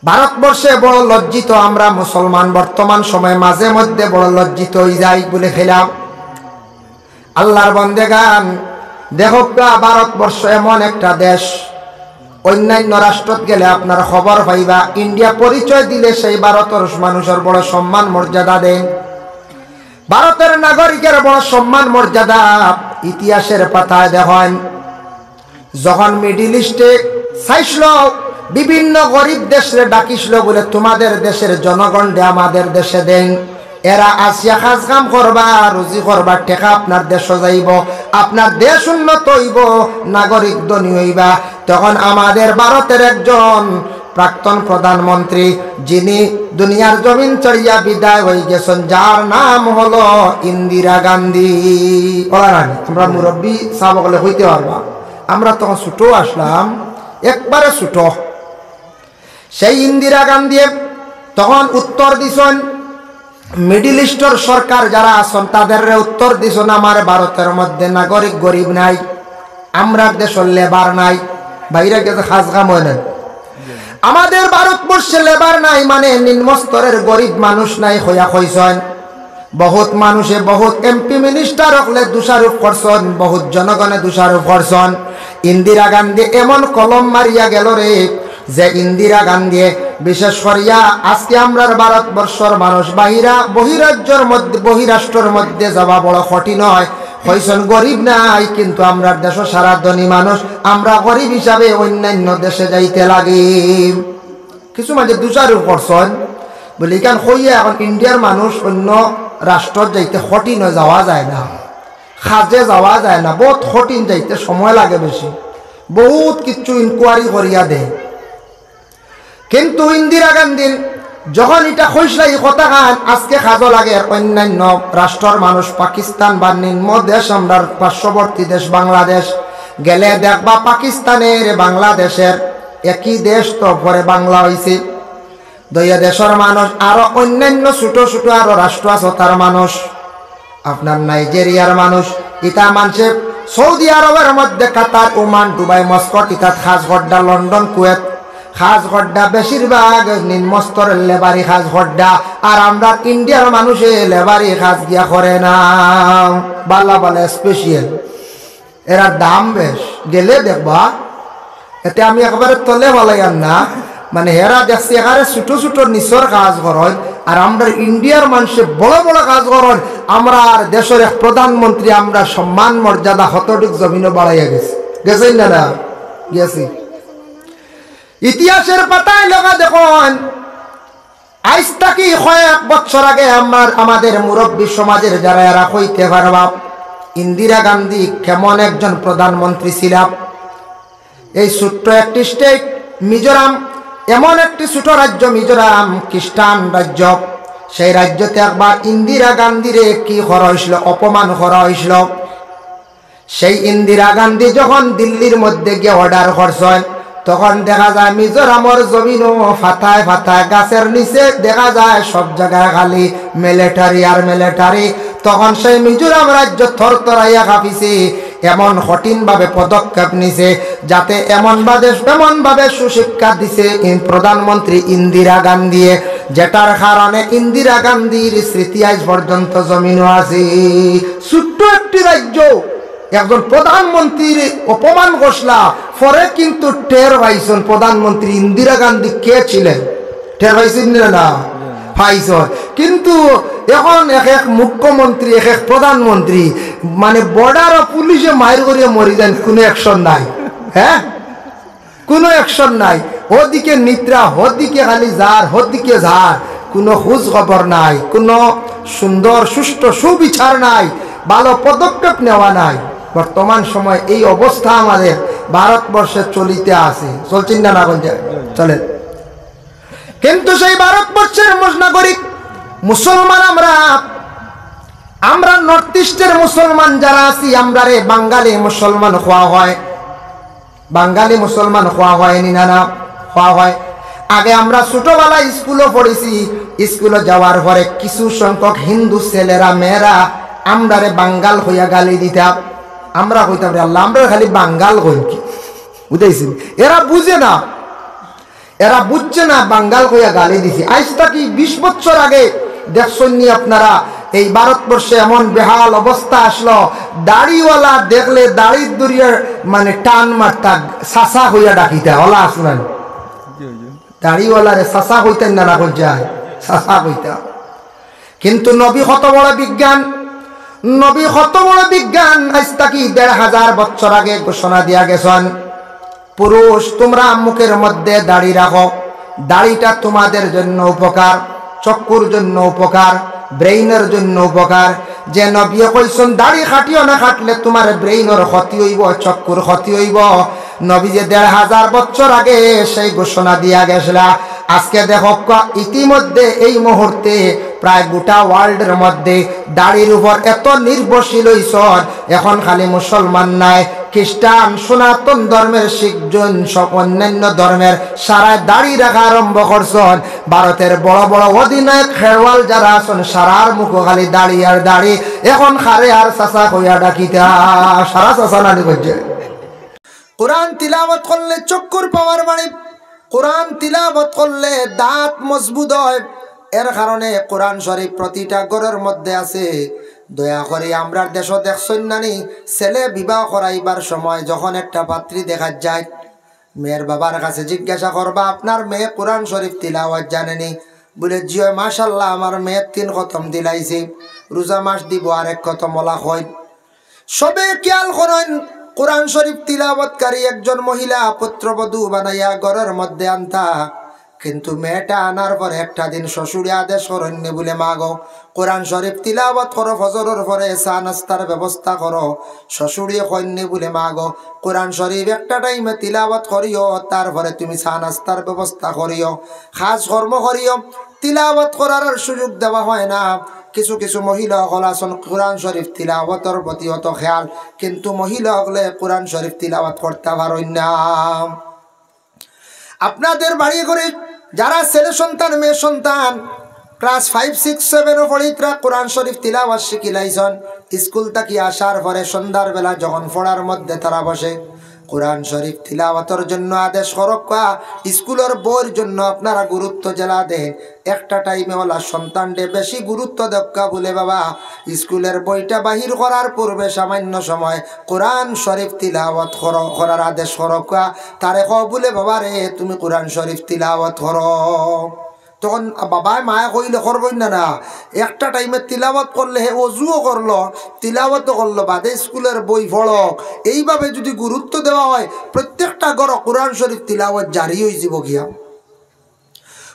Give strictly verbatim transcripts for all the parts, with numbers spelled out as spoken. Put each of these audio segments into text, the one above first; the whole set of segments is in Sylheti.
ভারতবর্ষে বড় লজ্জিত আমরা মুসলমান, বর্তমান সময়ে মাঝে মধ্যে বড় লজ্জিত অই যাই বলে ফেলাম। আল্লাহর বন্দেগান, দেখউক্কা, ভারতবর্ষ এমন একটা দেশ, অন্যান্য রাষ্ট্রত গেলে আপনার খবর পাইবা, ইন্ডিয়া পরিচয় দিলে সেই ভারতর মানুষর বড় সম্মান মর্যাদা দেন। ভারতের নাগরিকের বড় সম্মান মর্যাদা। ইতিহাসের পাতায় দেখইন, যখন মিডিল ইস্টে চাইছিল, বিভিন্ন গরিব দেশরে ডাকিছিল বলে, "তোমাদের দেশের জনগণরে আমাদের দেশে দেন, এরা আসিয়া কাজ কাম করবা, রুজি করবা, টেকা আপনার দেশো যাইবো, আপনার দেশ উন্নত অইবো, নাগরিক ধনী অইবা।" তখন আমাদের ভারতের একজন প্রাক্তন প্রধানমন্ত্রী, যিনি দুনিয়ার জমিন ছাড়িয়া বিদায় অই গেছইন, যার নাম হলো ইন্দিরা গান্ধী। ওলা না, আমরা মুরব্বী সাব অকলে কইতে পারবা, আমরা তখন ছোট আছলাম, একবারে ছোট। সেই ইন্দিরা গান্ধী তখন উত্তর দিছইন, মিডিল ইস্টর সরকার যারা আছইন, তাদেররে উত্তর দিছইন, "আমার ভারতর মধ্যে নাগরিক গরিব নাই, আমরার দেশো লেবার নাই, বাইরে গেছে কাজ কাম অয় না। আমাদের ভারতবর্ষে লেবার নাই, মানে নিম্ন স্তরের গরিব মানুষ নাই," কইয়া কইছইন। বহুত মানুষে, বহুত এমপি মিনিস্টার অকলে দোষারোপ করছইন, বহুত জনগণে দোষারোপ করছইন। ইন্দিরা গান্ধী এমন কলম মারিয়া গেল রে, যে ইন্দিরা গান্ধী, বিশেষ করিয়া আজকে আমরার ভারতবর্ষর মানুষ বাহিরা, বহিরাজ্যর মধ্যে, বহিরাষ্ট্রর মধ্যে যাওয়া বড় কঠিন অয়। কইছইন, "গরিব নাই, কিন্তু আমরার দেশো সারা ধনী মানুষ, আমরা গরিব হিসাবে অন্যান্য দেশে যাইতে লাগি।" কিছু মাঝে দোষারোপ করছইন, বলে, "ইখান কইয়া এখন ইন্ডিয়ার মানুষ অন্য রাষ্ট্রত যাইতে কঠিন অয়, যাওয়া যায় না, কাজে যাওয়া যায় না, বহুত কঠিন, যাইতে সময় লাগে বেশি, বহুত কিছু ইনকোয়ারি করিয়া দেয়।" কিন্তু ইন্দিরা গান্ধী যখন ইটা কইছলা, ই কথাখান আজকে কাজো লাগে। অন্যান্য রাষ্ট্রর মানুষ, পাকিস্তান বা নিম্ন দেশ, আমরার পার্শ্ববর্তী দেশ বাংলাদেশ, গেলে দেখবা পাকিস্তানের, বাংলাদেশের একই দেশ তো, পরে বাংলা অইছে। দুইও দেশর মানুষ, আরো অন্যান্য ছোট ছোট আরো রাষ্ট্র আছে, তার মানুষ, আপনার নাইজেরিয়ার মানুষ, ইতা মানষে সৌদি আরবর মধ্যে কাতার, ওমান, দুবাই, মস্কট, ইতাত কাজ কররা, লন্ডন, কুয়েত কাজ কররা, বেশিরভাগ নিম্ন স্তরের লেবারি কাজ কররা। আর আমরার ইন্ডিয়ার মানুষে লেবারি কাজ গিয়া করে না, বালা বালা স্পেশাল, এরার দাম বেশ, গেলে দেখবা। এতে আমি একবারে তলে ফালাইয়ার না, মানে, হেরা দেখছি একেবারে ছোট ছোট নিচর কাজ করইন, আর আমরার ইন্ডিয়ার মানষে বড় বড় কাজ করইন। আমরার দেশর এক প্রধানমন্ত্রী, আমরার সম্মান মর্যাদা কতটুক জমিনো বাড়াইয়া গেছে, গেছইন না? না, গেছে। ইতিহাসের পাতায় লেখা দেখইন, আইজ থাকি কয়েক বছর আগে আমার, আমাদের মুরব্বী সমাজের যারা, এরা কইতে পারবা, ইন্দিরা গান্ধী কেমন একজন প্রধানমন্ত্রী ছিলা। এই ছোট্ট একটি স্টেট মিজোরাম, এমন একটি ছোট রাজ্য মিজোরাম, খ্রিস্টান রাজ্য, সেই রাজ্যতে একবার ইন্দিরা গান্ধীরে কি করা অইছিল, অপমান করা অইছিল। সেই ইন্দিরা গান্ধী যখন দিল্লির মধ্যে গিয়া অর্ডার করছইন, তখন দেখা যায় মিজোরামর জমিনো পাতায় পাতায় গাছের নিচে দেখা যায় সব জাগায় খালি মিলিটারি আর মিলিটারি। তখন সেই মিজোরাম রাজ্য থরথরাইয়া কাঁপিছে, এমন কঠিনভাবে পদক্ষেপ নিছে, যাতে এমনভাবে, এমনভাবে সুশিক্ষা দিছে ইন-, প্রধানমন্ত্রী ইন্দিরা গান্ধীয়ে, যেটার কারণে ইন্দিরা গান্ধীর স্মৃতি আইজ পর্যন্ত জমিনো আছে। ছোট্ট একটি রাজ্য, একজন প্রধানমন্ত্রীর অপমান করছলা, পরে কিন্তু টের পাইছইন প্রধানমন্ত্রী ইন্দিরা গান্ধী কে ছিলেন। টের পাইছইন না? না, পাইছইন। কিন্তু এখন এক এক মুখ্যমন্ত্রী, এক এক প্রধানমন্ত্রী, মানে, বর্ডারো পুলিশে মাইর করিয়া মরি যাইন, কুনু অ্যাকশন নাই। হ্যাঁ, কুনু অ্যাকশন নাই। ওদিকে নিদ্রা, ওদিকে খালি যার, ওদিকে যার, কুনু খোঁজ খবর নাই, কুনু সুন্দর সুষ্ঠু সুবিচার নাই, ভালো পদক্ষেপ নেওয়া নাই। বর্তমান সময় এই অবস্থা আমাদের ভারতবর্ষে চলিতে আছে, চলছে না? না, বলছে, চলে। কিন্তু সেই ভারতবর্ষের মুস-, নাগরিক মুসলমান আমরা, আমরা নর্থ ইস্টের মুসলমান যারা আছি, আমরারে বাঙালি মুসলমান কওয়া হয়। বাঙালি মুসলমান কওয়া হয়নি না? না, কওয়া হয়। আগে আমরা ছোটবেলায় স্কুলো পড়ছি, স্কুলো যাওয়ার পরে কিছু সংখ্যক হিন্দু ছেলেরা মেয়েরা আমরারে বাঙ্গাল কইয়া গালি দিতা। আমরা কইতাম, "রে আল্লাহ, আমরারে খালি বাঙ্গাল কইন কি?" বুঝাইছি? এরা বুঝে না। এরা বুঝছে না, বাঙ্গাল কইয়া গালি দিছে। আইজ থাকি বিশ বছর আগে দেখছইন নি আপনারা, এই ভারতবর্ষে এমন বেহাল অবস্থা আসলো, দাড়িওয়ালা দেখলে দাড়ির দড়িয়ার মানে টান মারতা, চাচা কইয়া ডাকিতা, অলা আছে না? দাড়িওয়ালারে চাচা কইতা না, না কই যায়, চাচা কইতা। কিন্তু নবী কত বড় বিজ্ঞান, নবী কত বড় বিজ্ঞান, আইজ থাকি দেড় হাজার বছর আগে ঘোষণা দিয়া গেছইন, পুরুষ, তোমরা মুখের মধ্যে দাড়ি রাখো, দাড়িটা তোমাদের জন্য উপকার, চক্ষুর জন্য উপকার, ব্রেইনের জন্য উপকার। যে নবীয়ে কইছইন, "দাড়ি কাটিও না, কাটলে তোমার ব্রেইনর ক্ষতি অইবো, চক্ষুর ক্ষতি অইবো।" নবী যে দেড় হাজার বছর আগে সেই ঘোষণা দিয়া গেছলা, আজকে দেখউক্কা, ইতিমধ্যে এই মুহূর্তে প্রায় গোটা ওয়ার্ল্ডের মধ্যে দাড়ির উপর এত নির্ভরশীল অইছইন, এখন খালি মুসলমান নায়, খ্রিস্টান, সনাতন ধর্মের, শিখ, জৈন, সব অন্যান্য ধর্মের সারায় দাড়ি রাখা আরম্ভ করছইন। ভারতের বড় বড় অধিনায়ক খেলোয়াড় যারা আছইন, সারার মুখো খালি দাড়ি আর দাড়ি। এখন কারে আর চাচা কইয়া ডাকিতা, সারা চাচা নানি করছে। কোরআন তিলাওয়াত করলে চক্ষুর পাওয়ার বাড়ে, কোরআন তিলাওয়াত করলে দাঁত মজবুত হয়। এর কারণে কোরআন শরীফ প্রতিটা ঘরর মধ্যে আছে। দয়া করি আমরার দেশো দেখছইন নানি, ছেলে বিবাহ করাইবার সময় যখন একটা পাত্রী দেখাত যায়, মেয়ের বাবার কাছে জিজ্ঞাসা করবা, "আপনার মেয়ে কোরআন শরীফ তিলাওয়াত জানে নি?" বুলে, "জি অয়, মাশাআল্লাহ, আমার মেয়ে তিন খতম দিলাইছে, রোজা মাস দিবো আরেক খতম, অলা কইন।" সবে খেয়াল করইন, কোরআন শরীফ তিলাওয়াতকারী একজন মহিলা পুত্রবধূ বানাইয়া ঘরর মধ্যে আনতা, কিন্তু মেয়েটা আনার পরে একটা দিন শ্বশুরে আদেশ করইন নি বুলে, "মা গো, কোরআন শরীফ তিলাওয়াত করো, ফজরর পরে চা নাস্তার ব্যবস্থা করো।" শ্বশুরে কইন নি বুলে, "মা গো, কোরআন শরীফ একটা টাইমে তিলাওয়াত করিও, তারপরে তুমি চা নাস্তার ব্যবস্থা করিও, কাজ কর্ম করিও।" তিলাওয়াত করার আর সুযোগ দেওয়া হয় না। কিছু কিছু মহিলা অকল আছইন কোরআন শরীফ তিলাওয়াতর প্রতি অত খেয়াল, কিন্তু মহিলা অকলে কোরআন শরীফ তিলাওয়াত করতা পারইন না। আপনাদের বাড়ি ঘরে যারা ছেলে সন্তান, মেয়ে সন্তান, ক্লাস ফাইভ, সিক্স, সেভেনও পড়ি, তারা কোরআন শরীফ তিলাওয়াত শিখিলাইছইন। স্কুল থাকি আসার পরে সন্ধ্যার বেলা যখন পড়ার মধ্যে তারা বসে, কোরআন শরীফ তিলাওয়াতর জন্য আদেশ করউক্কা। স্কুলর বইর জন্য আপনারা গুরুত্ব যেলা দেইন, একটা টাইমে অলা সন্তানরে বেশি গুরুত্ব দেউক্কা বুলে, "বাবা, স্কুলের বইটা বাহির করার পূর্বে সামান্য সময় কোরআন শরীফ তিলাওয়াত করো, করার আদেশ করউক্কা।" তারে কও বুলে, "বাবা রে, তুমি কোরআন শরীফ তিলাওয়াত করো।" তখন বাবায় মায়ে কইলে করইন না, না, একটা টাইমে তিলাওয়াত করলে হে অজুও করলো, তিলাওয়াতও করলো, বাদে স্কুলের বই পড়উক। এইভাবে যদি গুরুত্ব দেওয়া হয়, প্রত্যেকটা ঘরো কোরআন শরীফ তিলাওয়াত জারি অইযিবো গিয়া।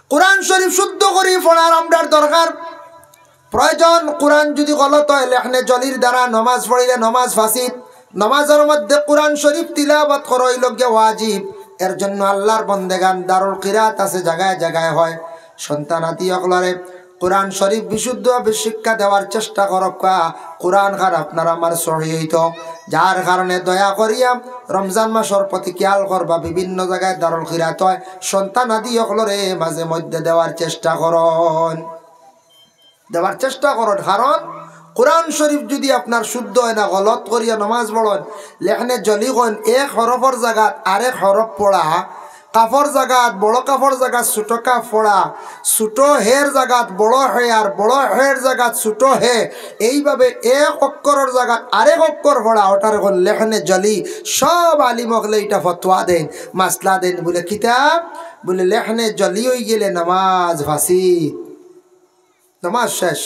কোরআন শরীফ শুদ্ধ করি পড়ার আমরার দরকার। প্রয়োজন, কোরআন যদি গলত হয়, লেখনে জলির দ্বারা নমাজ পড়িলে নমাজ ফাসিদ। নমাজর মধ্যে কোরআন শরীফ তিলাওয়াত করা অইলো গিয়া ওয়াজিব। এর জন্য আল্লাহর বন্দেগান দারুল কিরাত আছে, জাগায় জাগায় হয়। সন্তানাদি অকলরে কোরআন শরীফ বিশুদ্ধভাবে শিক্ষা দেওয়ার চেষ্টা করউক্কা। কোরআন খান আপনার আমার সহি অইতো, যার কারণে দয়া করিয়া রমজান মাসর প্রতি খেয়াল করবা, বিভিন্ন জাগায় দারুল কিরাত হয়, সন্তানাদি অকলরে মাঝে মধ্যে দেওয়ার চেষ্টা করইন। দেওয়ার চেষ্টা করইন। কারণ কোরআন শরীফ যদি আপনার শুদ্ধ হয় না, গলত করিয়া নমাজ পড়ইন, লেখনে জলি কইন, এক হরফর জাগাত আরেক হরফ পড়া, কাফর জাগাত বড় কাফর জাগাত ছোট কাফ পড়া, ছোট হের জাগাত বড় হে আর বড় হের জাগাত ছোট হে, এইভাবে এক অক্ষরর জাগাত আরেক অক্ষর পড়া, ওটারে কইন লেখনে জলি। সব আলিম অকলে ইটা ফতোয়া দেইন, মাসলা দেইন, বুলে কিতা? বুলে লেখনে জলি অইগেলে নমাজ ফাসিদ। নমাজ শেষ।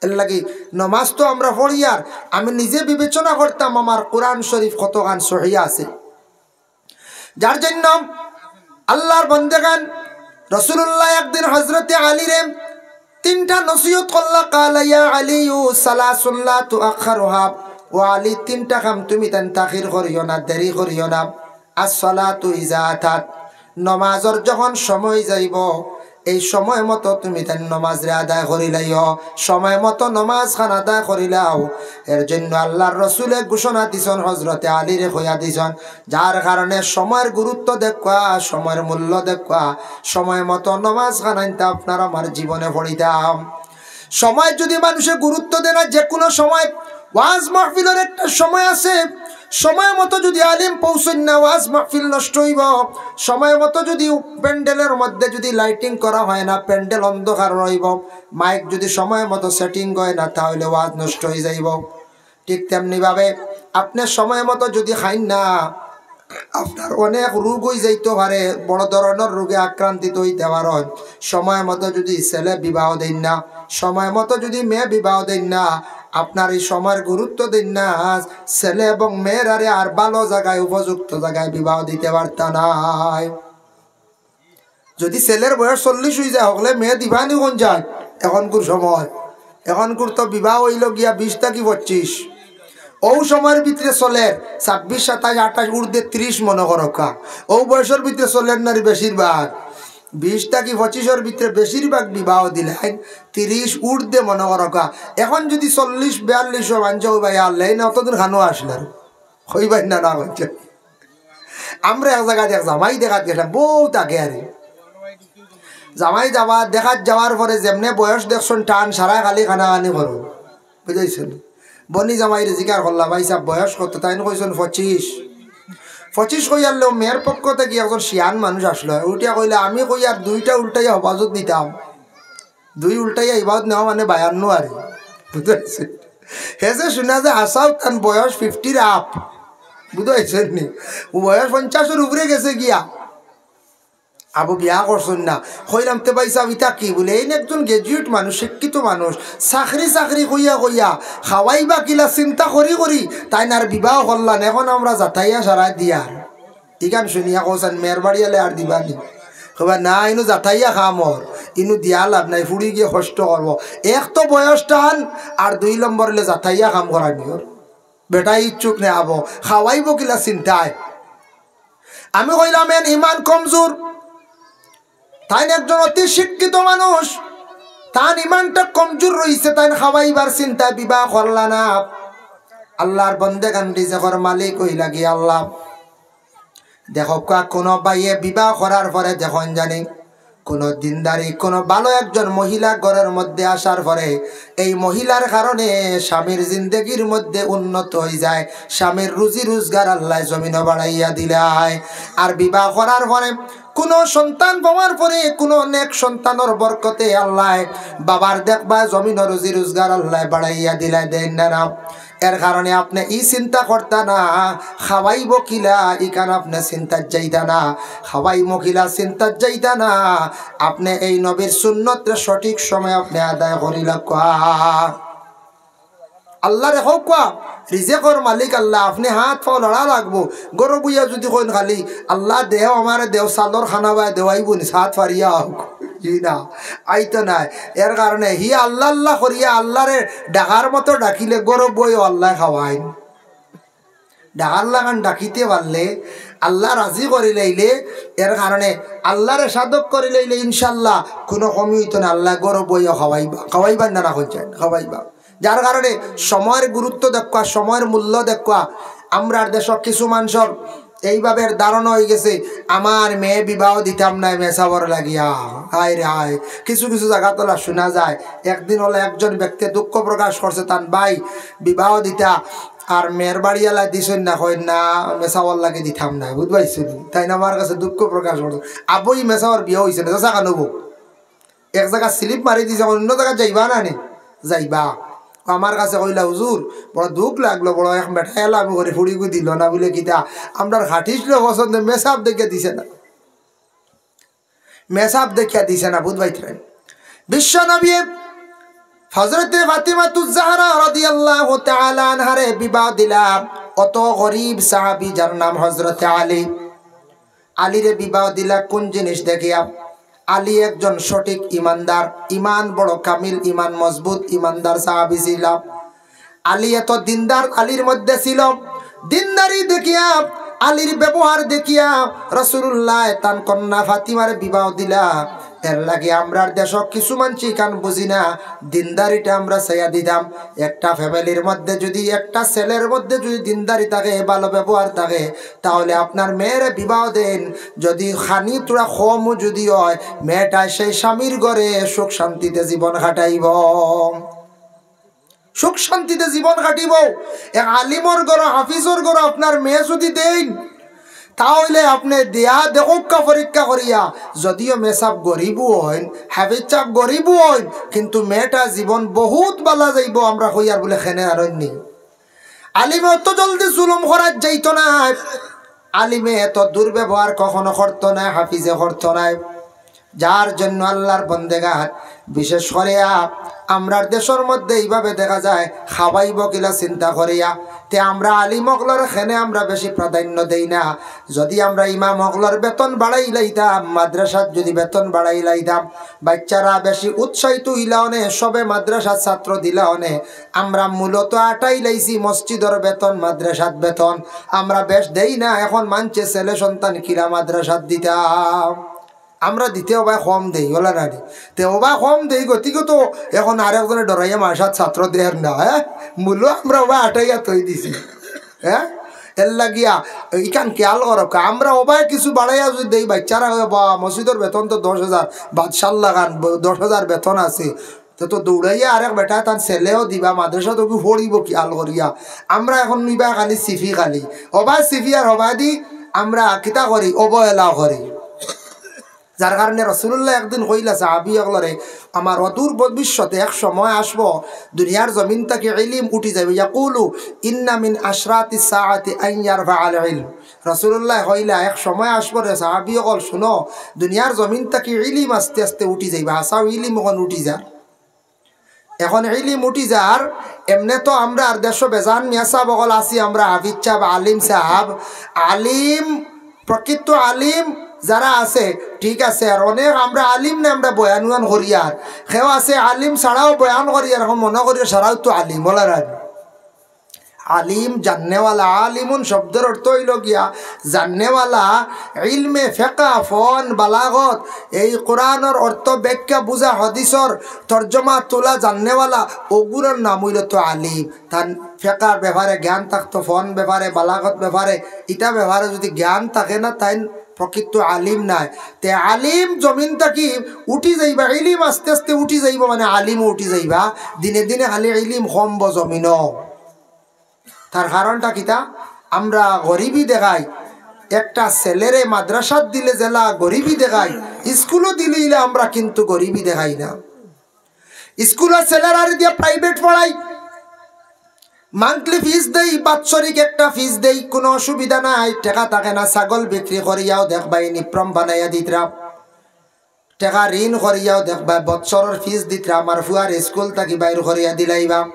এরলাগি নমাজ তো আমরা পড়িয়ার, আমি নিজে বিবেচনা করতাম আমার কোরআন শরীফ কতখান সহি আছে। যার জন্য আল্লাহর বন্দেগান, রাসূলুল্লাহ একদিন হযরতে আলীরে তিনটা নসিহত করলা, "ক্বালা ইয়া আলিয়ু সালাসুন লা তুআখখারুহা।" ও আলী, তিনটা কাম তুমি তান তাখির করিও না, দেরি করিও না। "আস-সালাতু ইযা আতাত", নমাজর যখন সময় যাইবো, এই সময় মতো তুমি তান নমাজরে আদায় করিলাইও, সময় মতো নমাজ খান আদায় করিলাও। এর জন্য আল্লাহর রসুলে ঘোষণা দিছইন, হযরতে আলীরে কইয়া দিছইন, যার কারণে সময়র গুরুত্ব দেউক্কা, সময়র মূল্য দেউক্কা, সময় মতো নমাজ খান আনতা আপনার আমার জীবনে পড়িতাম। সময় যদি মানুষে গুরুত্ব দেয় না, যে কোনো সময় ওয়াজ মাহফিলর একটা সময় আছে, সময় মতো যদি আলিম পৌঁছইন না, ওয়াজ মাহফিল নষ্ট অইবো। সময় মতো যদি প্যান্ডেলর মধ্যে যদি লাইটিং করা হয় না, প্যান্ডেল অন্ধকার রইবো, মাইক যদি সময় মতো সেটিং হয় না, তাহলে ওয়াজ নষ্ট অই যাইবো। ঠিক তেমনি ভাবে আপনে সময় মতো যদি খাইন না, আপনার অনেক রোগ অই যাইতো পারে, বড় ধরনর রোগে আক্রান্তিত অইতে পারইন। সময় মতো যদি ছেলে বিবাহ দেইন না, সময় মতো যদি মেয়ে বিবাহ দেইন না, আপনার এই সময়ের গুরুত্ব দেইন না, ছেলে এবং মেয়েরারে আর ভালো জাগায়, উপযুক্ত জাগায় বিবাহ দিতে পারতা নায়। যদি ছেলের বয়স চল্লিশ অই যায়, হকলে মেয়ে দিবানি কোন যায়? এখনকুর সময়, এখনকুর তো বিবাহ অইলো গিয়া বিশ থাকি পঁচিশ। অউ সময়র ভিতরে চলের ছাব্বিশ, সাতাইশ, আটাইশ, ঊর্ধ্বে ত্রিশ মনো করউক্কা। অউ বয়সর ভিতরে চলের নারী বেশিরভাগ, বিশ থাকি পঁচিশর ভিতরে বেশিরভাগ বিবাহ দিলাইন ত্রিশ ঊর্ধ্বে মনো করউক্কা। এখন যদি চল্লিশ বিয়াল্লিশ অয়, মানষে কইবা, "ইয়া আল্লাহ, এই না অতদিন খানো আসলার।" কইবা না, না কইছে। আমরা এক জাগাত এক জামাই দেখাত গেছলাম, বউত আগে আরি। জামাই যাবা দেখাত যাওয়ার পরে যেমনে বয়স দেখছইন টান, সারায় খালি কানাকানি করো, বুঝাইছইন? বনি জামাইরে জিকার করলা, "ভাই সাব, বয়স কত?" তাইন কইছইন, "পঁচিশ।" পঁচিশ কইয়ার লগে মেয়ের পক্ষ থাকি একজন শিয়ান মানুষ আসলো, উঠিয়া কইলা, "আমি কইয়ার দুইটা উল্টাইয়া হেফাজত নিতাম।" দুই উল্টাইয়া হেফাজত নেওয়া মানে বায়ান্ন আরি, বুঝাইছইন? হে যে শুনা যায় হাছাউ তান বয়স ফিফটির আপ, বুঝাইছইন নি? বয়স পঞ্চাশর উপরে গেছে গিয়া। আবু বিয়া করছইন না। কইলাম, "তে ভাই সাব, ইতা কি?" বুলে, "এইন একজন গ্র্যাজুয়েট মানুষ, শিক্ষিত মানুষ, চাকরি চাকরি কইয়া কইয়া খাওয়াইবা কিলা চিন্তা করি করি তাইন আর বিবাহ করলা না, এখন আমরা জাতাইয়া সারায় দিয়ার।" ইখান শুনিয়া কওছাইন, "মেয়ের বাড়িয়ালে আর দিবানি?" কইবা, "না, ইনো জাতাইয়া কাম অর, ইনো দিয়া লাভ নাই, ফুড়ি গিয়া কষ্ট করবো।" এক তো বয়স টান, আর দুই নম্বর অইলে জাতাইয়া কাম করানি অর। বেটায় ইচ্ছুক নে আবো, খাওয়াইবো কিলা চিন্তায়। আমি কইলাম, "এন ইমান কমজোর।" তাইন একজন অতি শিক্ষিত মানুষ, তান ইমানটা কমজোর রইছে, তাইন খাওয়াইবার চিন্তায় বিবাহ করলা না। আল্লার বন্দেগান, রিজেকর মালিক অইলা গি আল্লা। দেখউক্কা, কুনু ভাইয়ে বিবাহ করার পরে দেখইন জানি, কুনু দিনদারি, কুনু ভালো একজন মহিলা ঘরর মধ্যে আসার পরে এই মহিলার কারণে স্বামীর জিন্দেগির মধ্যে উন্নত অই যায়, স্বামীর রুজি রুজগার আল্লায় জমিনো বাড়াইয়া দিলায়। আর বিবাহ করার পরে কুনু সন্তান পাওয়ার পরে, কুনু নেক সন্তানর বরকতে আল্লায় বাবার দেখবা জমিনো রুজি রুজগার আল্লায় বাড়াইয়া দিলায়, দেইন না, না? এর কারণে আপনে ই চিন্তা করতা না, খাওয়াইবো কিলা, ইখান আপনে চিন্তাত যাইতা না, খাওয়াইমু কিলা চিন্তাত যাইতা না। আপনে এই নবীর সুন্নতরে সঠিক সময় আপনে আদায় করিলাউক্কা। আল্লারে কউক্কা, রিজেকর মালিক আল্লা, আপনে হাত পাও লড়া লাগবো। ঘরো বইয়া যুদি কইন খালি, "আল্লা দেও, আমারে দেও, চালর খানা বায় দেওয়াইবো নি, হাত ফাড়িয়া আউক।" জি না, আইতো নায়। এর কারণে হি আল্লা আল্লা করিয়া আল্লারে ডাকার মতো ডাকিলে ঘরো বইও আল্লায় খাওয়াইন। ডাকার লাখান ডাকিতে পারলে, আল্লা রাজি করিলাইলে, এর কারণে আল্লারে সাধক করিলাইলে ইনশাআল্লাহ কুনু কমি অইতো না। আল্লায় ঘরো বইও খাওয়াইবা, খাওয়াইবা না, না কইছইন, খাওয়াইবা। যার কারণে সময়র গুরুত্ব দেখউক্কা, সময়র মূল্য দেখউক্কা। আমরার দেশো কিছু মানষর এইভাবে ধারণা অইগেছে, "আমার মেয়ে বিবাহ দিতাম নায় মেসাবর লাগিয়া।" হায় রে হায়, কিছু কিছু জাগাত অলা শুনা যায়। একদিন অলা একজন ব্যক্তি দুঃখ প্রকাশ করছে, তান ভাই বিবাহ দিতা আর মেয়ের বাড়িআলায় দিছইন না, কইন না, মেসাবর লাগি দিতাম নায়, বুঝবাইছইন? তাইন আমার কাছে দুঃখ প্রকাশ করছে, "আবো, ই মেসাবর বিয়া অইছে না, যাছা খান অবো।" এক জাগাত slip মারি দিছে, অন্য জাগাত যাইবা না নি? যাইবা। আমার কাছে কইলা, "হুজুর, বড় দুখ লাগলো, বড় এক বেটায় এলামি করি ফুড়িগু দিলো না, বুলে কিতা, আমরার খাটিছলো পছন্দে মেসাব দেখিয়া দিছে না, মেসাব দেখিয়া দিছে না।" বুঝবাইতরাইন, বিশ্ব নবী হযরতে ফাতিমাতুজ জাহরা রাদিয়াল্লাহু তাআলা আনহারে বিবাহ দিলা অত গরিব সাহাবী, যার নাম হযরতে আলী। আলীরে বিবাহ দিলা কোন জিনিস দেখিয়া? আলী একজন সঠিক ইমানদার, ইমান বড় কামিল, ইমান মজবুত, ইমানদার সাহাবী ছিলা। আলী এত দিনদার আলীর মধ্যে ছিল, দিনদারি দেখিয়া, আলীর ব্যবহার দেখিয়া রাসূলুল্লাহ তান কন্যা ফাতিমারে বিবাহ দিলা। এর লাগি আমরার দেশো কিছু মানষি ইখান বুঝি না, দিনদারিটা আমরা ছাড়িয়া দিতাম। একটা family-র মধ্যে যুদি, একটা ছেলের মধ্যে যুদি দিনদারি থাকে, ভালো ব্যবহার থাকে, তাহলে আপনার মেয়েরে বিবাহ দেইন, যুদি খানি থুড়া কমও যুদি অয়, মেয়েটা সেই স্বামীর ঘরে সুখ শান্তিতে জীবন কাটাইবো। সুখ শান্তিতে জীবন কাটিবো। এক আলিমর ঘরো, হাফিজর ঘরো আপনার মেয়ে যুদি দেইন, তা অইলে আপনে দিয়া দেখউক্কা পরীক্ষা করিয়া, যদিও মেয়ে সাব গরিবও অইন, হাফিজ সাব গরিবও অইন, কিন্তু মেয়েটা জীবন বহুত বালা যাইবো। আমরা কইয়ার বুলে খেনে আর অইননি। আলিমে অত জলদি জুলুম করাত যাইতো নায়, আলিমে এত দুর্ব্যবহার কখনো করতো নায়, হাফিজে করতো নায়। যার জন্য আল্লার বন্দেগান, বিশেষ করিয়া আমরার দেশর মধ্যে ইভাবে দেখা যায়, খাওয়াইবো কিলা চিন্তা করিয়া। তে আমরা আলিম অকলর খেনে আমরা বেশি প্রাধান্য দেই না। যুদি আমরা ইমাম অকলর বেতন বাড়াইলাইতাম, মাদ্রাসাত যুদি বেতন বাড়াইলাইতাম, বাইচ্চারা বেশি উৎসাহিত অইলা অনে, সবে মাদ্রাসাত ছাত্র দিলা অনে। আমরা মূলত আটাইলাইছি মসজিদর বেতন, মাদ্রাসাত বেতন। আমরা বেশ দেই না, এখন মানষে ছেলে সন্তান কিলা মাদ্রাসাত দিতাম। আমরা দিতে অবায় কম দেই, অলা নানি? তে অবায় কম দেই, গতিকে তো এখন আরেকজনে ডরাইয়া মাদ্রাসাত ছাত্র দের না, হ্যাঁ? মূলো আমরা অবায় আটাইয়া থই দিছি, হ্যাঁ? এর লাগিয়া ইখান খেয়াল করউক্কা, আমরা অবায় কিছু বাড়াইয়া যুদি দেই, বাইচ্চারা কয়, "বা, মসজিদর বেতন তো দশ হাজার, বাদশার লাখান ব-, দশ হাজার বেতন আছে।" তে তো দৌড়াইয়া আরেক বেটায় তান ছেলেও দিবা, মাদ্রাসাত তো কি পড়িবো খেয়াল করিয়া। আমরা এখন নিবা খালি সিফি খালি। অবায় সিফি আর অবায়দি আমরা কিতা করি, অবহেলা করি। যার কারণে রাসুলুল্লায় একদিন কইলা সাহাবি অকলরে, "আমার অদূর ভবিষ্যতে এক সময় আসবো, দুনিয়ার জমিন থাকি ইলিম উঠি যাইবো।" ইয়াকুলু, "ইন্না মিন আশরাতি সাআতি আন ইয়ারফা আল ইলম।" রাসুলুল্লায় কইলা, "এক সময় আসবো রে সাহাবি অকল, শুনো, দুনিয়ার জমিন থাকি ইলিম আস্তে আস্তে উঠি যাইবা।" হাছাউ ইলিম অখন উঠি যার। এখন ইলিম উঠি যার, এমনে তো আমরার দেশো বেজান মিয়া সাব অকল আছি, আমরা হাফিজ সাব, আলিম সাব, আলিম, প্রকৃত আলিম যারা আছে, ঠিক আছে, আর অনেক আমরা আলিম না, আমরা বয়ান উয়ান করিয়ার, কেউ আছে আলিম ছাড়াও বয়ান করিয়ার, এখন মনো করিয়ার সারাউ তো আলিম, অলা নানি? আলিম জাননেওয়ালা, আলিমুন শব্দর অর্থ অইলো গিয়া জাননেওয়ালা, ইলমে ফেকা, ফন, বালাগত, এই কোরআনর অর্থ ব্যাখ্যা বুঝা, হাদিসর তর্জমা তুলা জাননেওয়ালা, অগুরর নাম অইলো তো আলিম। তান ফেকার ব্যাপারে জ্ঞান থাকতো, ফন ব্যাপারে, বালাগত ব্যাপারে, ইতা ব্যাপারে যুদি জ্ঞান থাকে না, তাইন প্রকৃত আলিম নায়। তে আলিম জমিন থাকি উঠি যাইবা, ইলিম আস্তে আস্তে উঠি যাইবো, মানে আলিমও উঠি যাইবা, দিনে দিনে খালি ইলিম কমবো জমিনো। তার কারণটা কিতা? আমরা গরিবি দেখাই। একটা ছেলেরে মাদ্রাসাত দিলে যেলা গরিবি দেখাই, স্কুলো দিলে ইলা আমরা কিন্তু গরিবি দেখাই না। স্কুলো ছেলেরারে দিয়া প্রাইভেট পড়াই, মান্থলি ফিস দেই, বাৎসরিক একটা ফিস দেই, কুনু অসুবিধা নাই, টেকা থাকে না, ছাগল বিক্রি করিয়াও দেখবায় ইউনিফর্ম বানাইয়া দিতরা। টেকা ঋণ করিয়াও দেখবায়, বৎসরর ফিস দিতরা, আমার ফুয়ার স্কুল থাকি বাইর করিয়া দিলাইবা।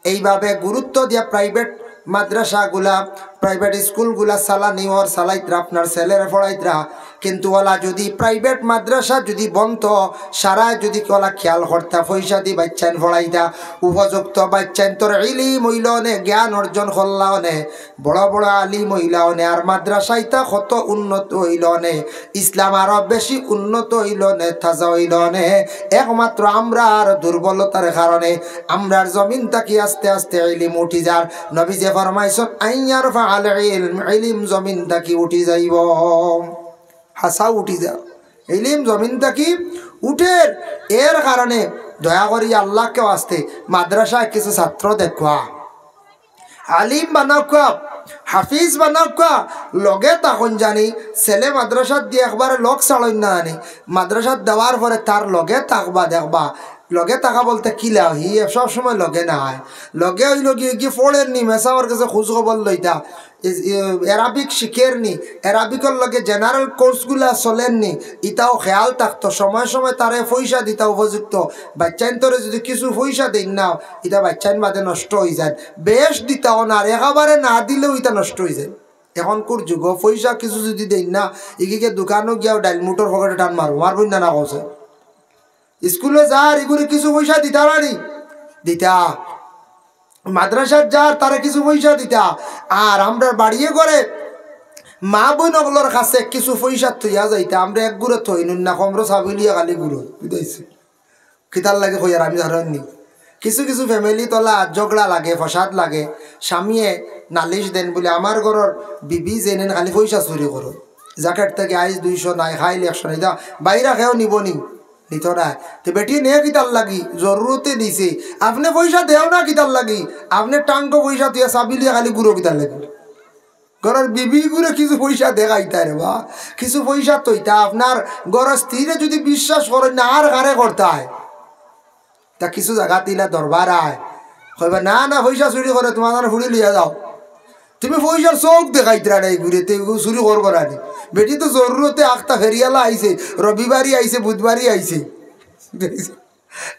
এইভাবে গুরুত্ব দিয়া প্রাইভেট মাদ্রাসাগুলা, প্রাইভেট স্কুলগুলা চালানি অর, চালাইতরা, আপনার ছেলেরে পড়াইতরা। কিন্তু অলা যুদি প্রাইভেট মাদ্রাসা যুদি বনতো, সারায় যুদি অলা খেয়াল করতা, পয়সা দি বাইচ্চাইন পড়াইতা, উপযুক্ত বাইচ্চাইন্তর ইলিম অইলো অনে, জ্ঞান অর্জন করলা অনে, বড় বড় আলিম অইলা অনে, আর মাদ্রাসা ইতা কত উন্নত অইলো অনে, ইসলাম আরো বেশি উন্নত অইলো অনে, তাজা অইলো অনে। একমাত্র আমরার দুর্বলতার কারণে আমরার জমিন থাকি আস্তে আস্তে ইলিম উঠি যার। নবীজিয়ে ফরমাইছইন, "আন ইয়ারফা আল ইলম", ইলিম জমিন থাকি উঠি যাইবো। হাছাউ উঠি যার, ইলিম জমিন থাকি উঠের। এর কারণে দয়া করি আল্লাহকে ওয়াস্তে মাদ্রাসায় কিছু ছাত্র দেখবা, আলিম বানাউক্কা, হাফিজ বানাউক্কা, লগে থাকইন জানি। ছেলে মাদ্রাসাত দিয়া একবারে লগ ছাড়ইন না জানি, মাদ্রাসাত দেওয়ার পরে তার লগে থাকবা, দেখবা। লগে থাকা বলতে কিলা, হি সব সময় লগে নায়। লগে অইলো গি, গি পড়ের নি, মেসাবর গেছে খোঁজ খবর লইতা, এ-, এ-, অ্যারাবিক শিখের নি, অ্যারাবিকর লগে জেনারেল কোর্সগুলা চলের নি, ইতাও খেয়াল থাকতো। সময় সময় তারে পয়সা দিতা উপযুক্ত। বাইচ্চাইন্তরে যুদি কিছু পয়সা দেইন না, ইতা বাইচ্চাইন বাদে নষ্ট অইযায়। বেশ দিতা অনার, একেবারে না দিলেও ইতা নষ্ট অইযায়। এখনকুর যুগো পয়সা কিছু যুদি দেইন না, ইগিকে দোকানো গিয়াও ডাইল মুটর পকেটো টান মারবো, মারবো না, না কওছে? স্কুলো যার, ইগুরে কিছু পয়সা দিতা নানি? দিতা। মাদ্রাসাত যার, তারে কিছু পয়সা দিতা। আর আমরার বাড়িয়ে ঘরে মা বইন অকলর কাছে কিছু পয়সা থইয়া যাইতা, আমরা এক গুড়ে থইনুন না, কমরো সাবিলিয়া খালি গুড়ো, বুঝাইছি? কিতার লাগি কইয়ার আমি জানি নি। কিছু কিছু ফ্যামিলিত অলা ঝগড়া লাগে, ফসাদ লাগে, স্বামীয়ে নালিশ দেইন বুলে, "আমার ঘরর বিবি যেইন খালি পয়সা চুরি করো, জ্যাকেট থাকি আইজ দুইশো নাই, কাইল একশো নাই, দা বাইরা কেউ নিবো নি?" দিতো না। তে বেটি নে কিতার লাগি? জরুরতে নিছে। আপনে পয়সা দেও না কিতার লাগি? আপনে টাঙ্গো পয়সা থইয়া চাবি লইয়া খালি ঘুরো কিতার লাগি? ঘরর বিবিগুরে কিছু পয়সা দেখাইতা রে বা, কিছু পয়সা থইতা। আপনার ঘরর স্ত্রীরে যুদি বিশ্বাস করইন না, আর কারে করতায়? তা কিছু জাগাত ইলা দরবার আয়, কইবা, "না, না, পয়সা চুরি করে, তুমার ফুড়ি লইয়া যাও।" তুমি পয়সার চউখ দেখাইতরা না, ইগুরে তে ইগু চুরি করবো না নি। বেটি তো জরুরতে আখতা ফেরিওয়ালা আইছে, রবিবারই আইছে, বুধবারই আইছে।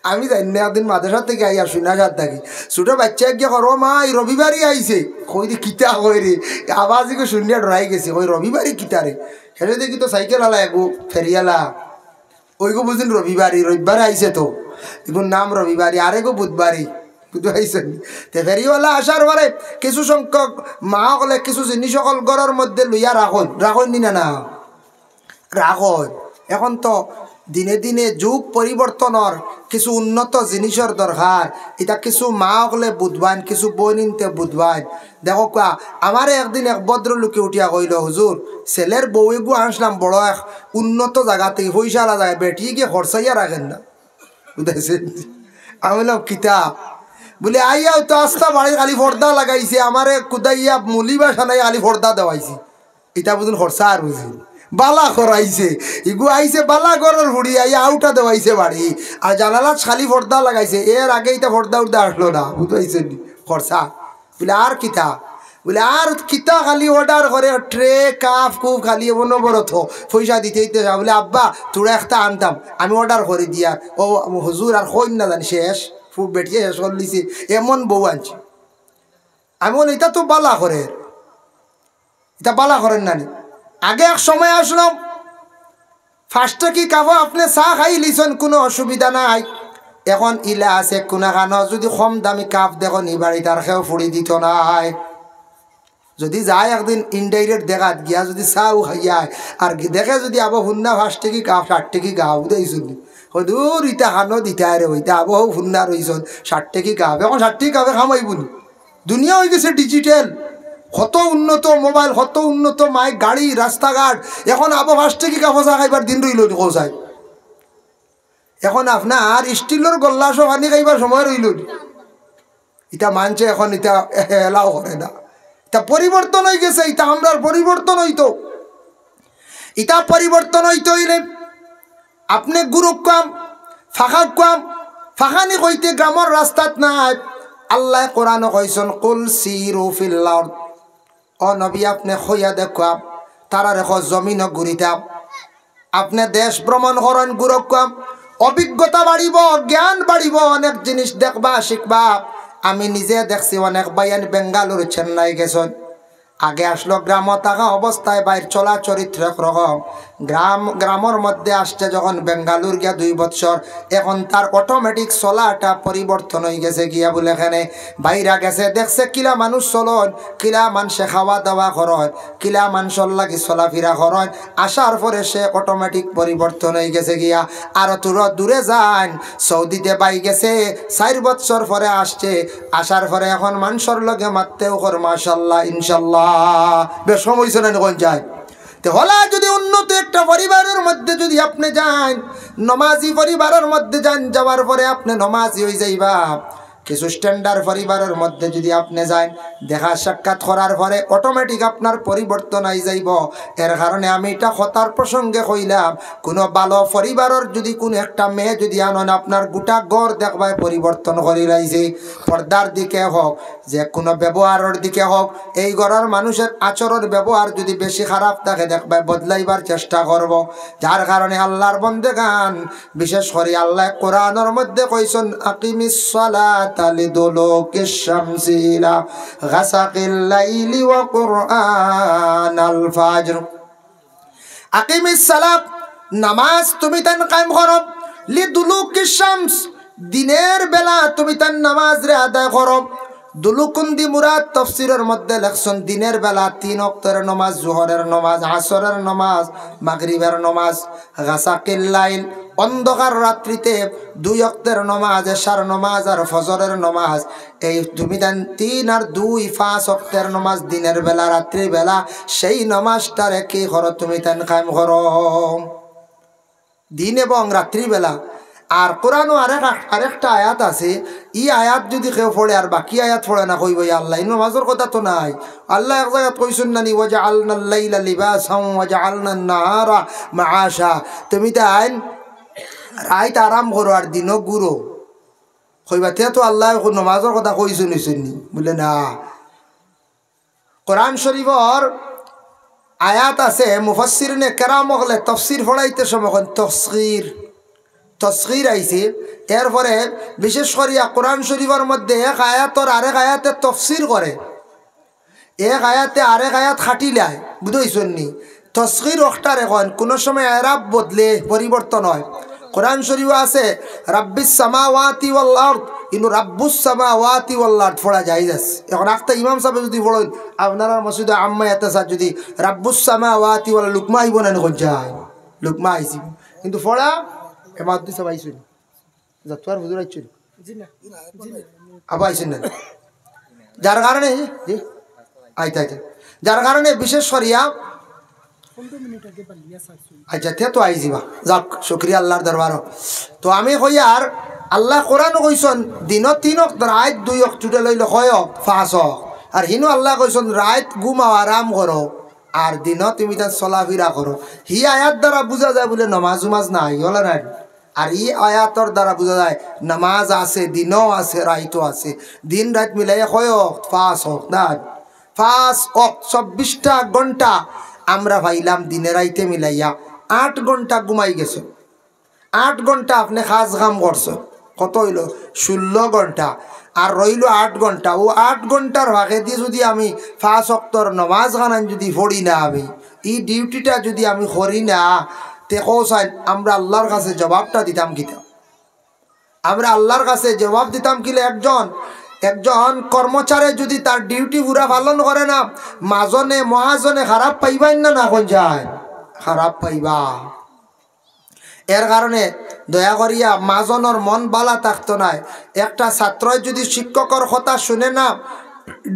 আমি জানি না, একদিন মাদ্রাসা থাকি আইয়া শুনা সাত থাকি। ছোট বাইচ্চায় গিয়া কর, "ও মা, ই রবিবারই আইছে।" কই রে, "কিতা কয় রে?" আওয়াজ ইগু শুনিয়া ডরাই গেছে, কই, "রবিবারই কিতা রে?" হেরে দেখি তো সাইকেলআলা এগু ফেরিওয়ালা। ওইগু বুঝিন রবিবারই, রবিবারে আইছে তো। ইগুর নাম রবিবারই, আরেগু বুধবারই। বুঝতে পারছইন নি? তে ফেরিওয়ালা আসার পরে কিছু সংখ্যক মা অকলে কিছু জিনিস অকল ঘরর মধ্যে লইয়া রাখইন, রাখইন নি না, না? রাখইন। এখন তো দিনে দিনে যুগ পরিবর্তনর কিছু উন্নত জিনিসর দরকার। ইতা কিছু মা অকলে বুঝবাইন, কিছু বইনিন্তে বুঝবাইন। দেখউক্কা, আমারে একদিন এক ভদ্রলোকে উঠিয়া কইলো, "হুজুর, ছেলের বউ এগু আনছলাম বড় এক উন্নত জাগা থাকি, পয়সাআলা জাগা, বেটি গিয়া খরচাইয়া রাখের না।" বুঝাইছে? আমি বললাম, "কিতা?" বুলে, "আইয়াও তো আস্তা বাড়ি খালি পর্দা লাগাইছে, আমারে কুদাইয়া মুলি বাসানাই খালি পর্দা দেওয়াইছে।" ইতা বুঝুন খরচা আর বুঝুন। বালা করাইছে। ইগু আইছে বালা ঘরর ফুড়ি, আইয়া আউটা দেওয়াইছে বাড়ি। আর জানালাত খালি পর্দা লাগাইছে। এর আগে ইতা পর্দা উর্দা আসলো না। বুঝতে পারছইন নি? খরচা। বুলে, "আর কিতা?" বুলে, "আর কিতা খালি order করে ট্রে, কাপ, কুপ খালি অনবরত। পয়সা দিতে দিতে যা।" বুলে, "আব্বা, থুড়া একটা আনতাম। আমি order করি দিয়ার।" ও হুজুর আর কইন না জানি শেষ। ফুট বেটিয়ে শেষ করিলিছে। এমন বউ আনছি। আমি বলি, "ইতা তো বালা করের।" ইতা বালা করের না নি? আগে এক সময় আসলো, পাঁচ টেকি কাপো আপনে চা খাইলিছইন, কুনু অসুবিধা নাই। এখন ইলা আছে, কুনাখানো যুদি কম দামি কাপ দেখো নি বাড়িত, আর কেউ ফুড়ি দিতো নায়। যুদি যায় একদিন indirect দেখাত গিয়া যুদি চাও খাইয়ায়, আর দেখে যুদি আবো হুন্না পাঁচ টেকি কাপ, ষাট টেকি কাপ, বুঝাইছইন নি? কয়, "দূর, ইতা খানো দিতায় রে, ইতা আবো হুন্না রইছইন, ষাট টেকি কাপ।" এখন ষাট টেকি কাপে কামাইবো নি? দুনিয়া অইগেছে digital, কত উন্নত মোবাইল, কত উন্নত মাইক, গাড়ি, রাস্তাঘাট। এখন আবো পাঁচ টেকি কাপো চা খাইবার দিন রইলো নি, কও চাই? এখন আপনার স্টিলর গল্লাসো পানি খাইবার সময় রইলো নি? ইতা মানষে এখন ইতা allow করে না। ইতা পরিবর্তন অইগেছে, ইতা আমরার পরিবর্তন অইতো। ইতা পরিবর্তন অইতো অইলে আপনে ঘুরউক্কা, ফাঁকাউক্কা, ফাঁকানি কইতে গ্রামর রাস্তাত নাই। আল্লায় কোরআনো কইছইন, "কুল সিরু ফিল আরদ।" ও নবী, আপনে কইয়া দেখউক্কা, তারারে কও জমিনো ঘুরিতা। আপনে দেশ ভ্রমণ করইন, ঘুরউক্কা, অভিজ্ঞতা বাড়িবো, জ্ঞান বাড়িবো, অনেক জিনিস দেখবা, শিখবা। আমি নিজে দেখছি, অনেক ভাইয়াইন বেঙ্গালুরু, চেন্নাই গেছইন, আগে আসলো গ্রামো থাকা অবস্থায় ভাইর চলা চরিত্র একরকম। গ্রাম, গ্রামর মধ্যে আসছে যখন বেঙ্গালুর গিয়া দুই বৎসর, এখন তার automatic চলাটা পরিবর্তন অইগেছে গিয়া বুলে কেনে বাইরা গেছে, দেখছে কিলা মানুষ চলইন, কিলা মানষে খাওয়া দাওয়া করইন, কিলা মানষর লাগি চলাফিরা করইন, আসার পরে সে automatic পরিবর্তন অইগেছে গিয়া। আর থুড়া দূরে যাইন, সৌদিতে ভাই গেছে, চাইর বৎসর পরে আসছে, আসার পরে এখন মানষর লগে মাততেও কর মাশাআল্লাহ, ইনশাআল্লাহ। বেশ কম অইছে না নি কইন চাই? তে হলা যুদি উন্নত একটা পরিবারর মধ্যে যুদি আপনে যাইন, নমাজি পরিবারর মধ্যে যাইন, যাওয়ার পরে আপনে নমাজি অইযাইবা। কিছু standard পরিবারর মধ্যে যুদি আপনে যাইন, দেখা সাক্ষাৎ করার পরে automatic আপনার পরিবর্তন আইযাইবো। এর কারণে আমি ইটা কথার প্রসঙ্গে কইলাম, কুনু ভালো পরিবারর যুদি কুনু একটা মেয়ে যুদি আনইন, আপনার গুটা ঘর দেখবায় পরিবর্তন করিলাইছে। পর্দার দিকে হউক, যেকুনু ব্যবহারর দিকে হউক, এই ঘরর মানুষর আচরণ ব্যবহার যুদি বেশি খারাপ থাকে, দেখবায় বদলাইবার চেষ্টা করবো। যার কারণে আল্লার বন্দেগান, বিশেষ করি আল্লায় কোরআনর মধ্যে কইছইন, "আকিমিস সালাতা লিদুলুকিশ শামসি ইলা গাসাকিল লাইলি ওয়া কুরআনাল ফাজর।" আকিমিস সালাত, নামাজ তুমিতাইন কায়েম করো, লিদুলুকিশ শামস, দিনের বেলা তুমিতাইন নামাজরে আদায় করো। দুলুক কুন্দি মুরাদ তফসিরর মধ্যে লেখছইন, দিনের বেলা তিন ওয়াক্তর নামাজ, জোহরর নামাজ, আসরর নামাজ, মাগরিবর নামাজ, গাসাকিল লাইল, অন্ধকার রাত্রিতে দুই ওয়াক্তর নামাজ, এশার নামাজ আর ফজরর নামাজ, এই তুমিতাইন তিন আর দুই পাঁচ ওয়াক্তর নামাজ দিনের বেলা, রাত্রির বেলা, সেই নামাজটারে কি করো, তুমিতাইন কায়েম করো। দিন এবং রাত্রিবেলা। আর কোরআনও আরেক, আরেকটা আয়াত আছে, ই আয়াত যুদি কেউ পড়ে আর বাকি আয়াত পড়ে না, কইবো, "ইয়া আল্লাহ, ই নমাজর কথা তো নাই।" আল্লায় এক জাগাত কইছইন না নি, "ওয়াজআলনাল লাইলা লিবাসান ওয়াজআলনান নাহারা মাআশা।" তুমি তাইন রাইত আরাম করো আর দিনও ঘুরো। কইবা, "তে তো আল্লায় নমাজর কথা কইছইন, কইছইন নি?" বুলে, "না।" কোরআন শরীফর আয়াত আছে, মুফাসসিরিনে কেরাম অকলে তফসির পড়াইতে সময় কইন তসগির, তসগির আইছে। এরপরে বিশেষ করিয়া কোরআন শরীফর মধ্যে এক আয়াতর আরেক আয়াতে তফসির করে, এক আয়াতে আরেক আয়াত খাটিলায়, বুঝছইন নি? তসগির অকটারে কইন, কুনু সময় এরাব বদলে, পরিবর্তন অয়। কোরআন শরীফো আছে, "রাব্বিস সামাওয়াতি ওয়াল আরদ", ইনো "রাব্বুস সামাওয়াতি ওয়াল আরদ" পড়া জায়েজ আছে। এখন আখতা ইমাম সাবে যুদি পড়ইন, আপনারার মসজিদো আম্মা এতে সার যুদি "রাব্বুস সামাওয়াতি ওয়াল", লুকমা আইবো না নি? কইন যায়, লুকমা আইছে। কিন্তু পড়া এ মাদ্রাসা পাইছইন। যতবার হুজুর আইছইন। জি না। জি না। আবার আইছইন না। যার কারণে, জি? আইতা, আইতা। যার কারণে বিশেষ করিয়া পনেরো মিনিট আগে বালিয়া চাইছইন। আচ্ছা, তে তো আইযিবা। যাক, শুকরিয়া আল্লাহর দরবারো। তো আমি কইয়ার, আল্লায় কোরআনো কইছইন, দিনো তিন অক্ত, রাইত দুই অক্ত, total অইলো কয় অক্ত? পাঁচ অক্ত। আর হিনো আল্লায় কইছইন, রাইত ঘুমাও, আরাম করো, আর দিনো তুমি তান চলাফিরা করো। হি আয়াত দ্বারা বুঝা যায় বুলে নমাজ উমাজ নাই, অলা নায়। আর ই আয়াতর দ্বারা বুঝা যায়, নামাজ আছে, দিনও আছে, রাইতও আছে। দিন রাইত মিলাইয়া কয় অক্ত? পাঁচ অক্ত, না? পাঁচ অক্ত, চব্বিশটা ঘন্টা আমরা পাইলাম দিনে রাইতে মিলাইয়া। আট ঘন্টা ঘুমাই গেছো, আট ঘন্টা আপনে কাজ কাম করছো, কত অইলো? ষোলো ঘন্টা। আর রইলো আট ঘন্টা। অউ আট ঘন্টার ফাঁকেদি যুদি আমি পাঁচ অক্তর নমাজ খানাইন যুদি পড়ি না আমি, ই duty টা যুদি আমি করি না, তে কও চাইন, আমরা আল্লাহর কাছে জবাবটা দিতাম কিতা? আমরা আল্লাহর কাছে জবাব দিতাম কিলা? একজন, একজন কর্মচারী যুদি তার duty পুরা পালন করে না, মাজনে মহাজনে খারাপ পাইবা না, না কইন যায়? খারাপ পাইবা। এর কারণে দয়া করিয়া মাজনর মন বালা থাকতো নায়। একটা ছাত্রয় যুদি শিক্ষকর কথা শুনে না,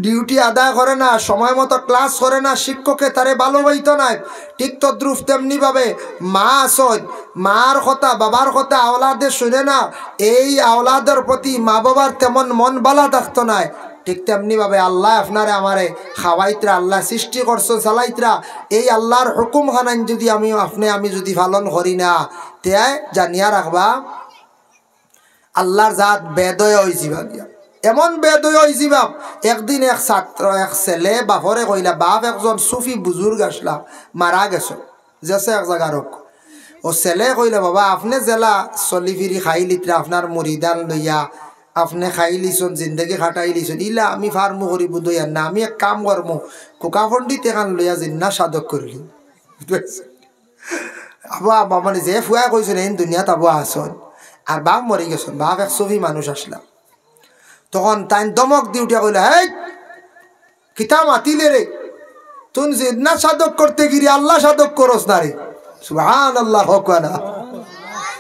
duty আদায় করে না, সময় মতো class করে না, শিক্ষকে তারে ভালোবাইতো নায়। ঠিক তদ্রূপ তেমনি ভাবে মা আছইন, মার কথা, বাবার কথা আওলাদে শুনে না, এই আওলাদর প্রতি মা বাবার তেমন মন বালা থাকতো নায়। ঠিক তেমনি ভাবে আল্লায় আপনারে আমারে খাওয়াইতরা, আল্লায় সৃষ্টি করছইন, চালাইতরা, এই আল্লাহর হুকুম খানাইন যুদি আমি, আপনে আমি যুদি পালন করি না, তে জানিয়া রাখবা, আল্লাহর জাত বেদয়া অইযিবা গিয়া। এমন বেদয়া অইযিবা, একদিন এক ছাত্র, এক ছেলে বাপরে কইলা, বাপ একজন সুফি বুজুর্গ আছলা, মারা গেছইন, যেছে এক জাগার অউক। অউ ছেলে কইলা, "বাবা, আপনে যেলা চলি ফিরি খাইলিতরা, আপনার মুরিদান লইয়া, আপনে খাইলিছইন, জিন্দেগি খাটাইলিছইন, ইলা আমি পারমু করি বুধইয়ার না, আমি এক কাম করমু, খোকা পণ্ডিত এখান লইয়া জিন্না সাধক করিলিমু।" বুঝতে পারছইন? আবু, আবু, মানে যে ফুয়ায় কইছইন, এইন দুনিয়াত আবু আছইন। আর বাপ মরি গেছইন, বাপ এক সুফি মানুষ আছলা। তখন তাইন ধমক দি উঠিয়া কইলা, "হেই, কিতা মাতিলে রে? তুই জিন্নাত সাধক করতে গিরি আল্লাহ সাধক করস না রে।" সুবহানাল্লাহ, কউক্কা না।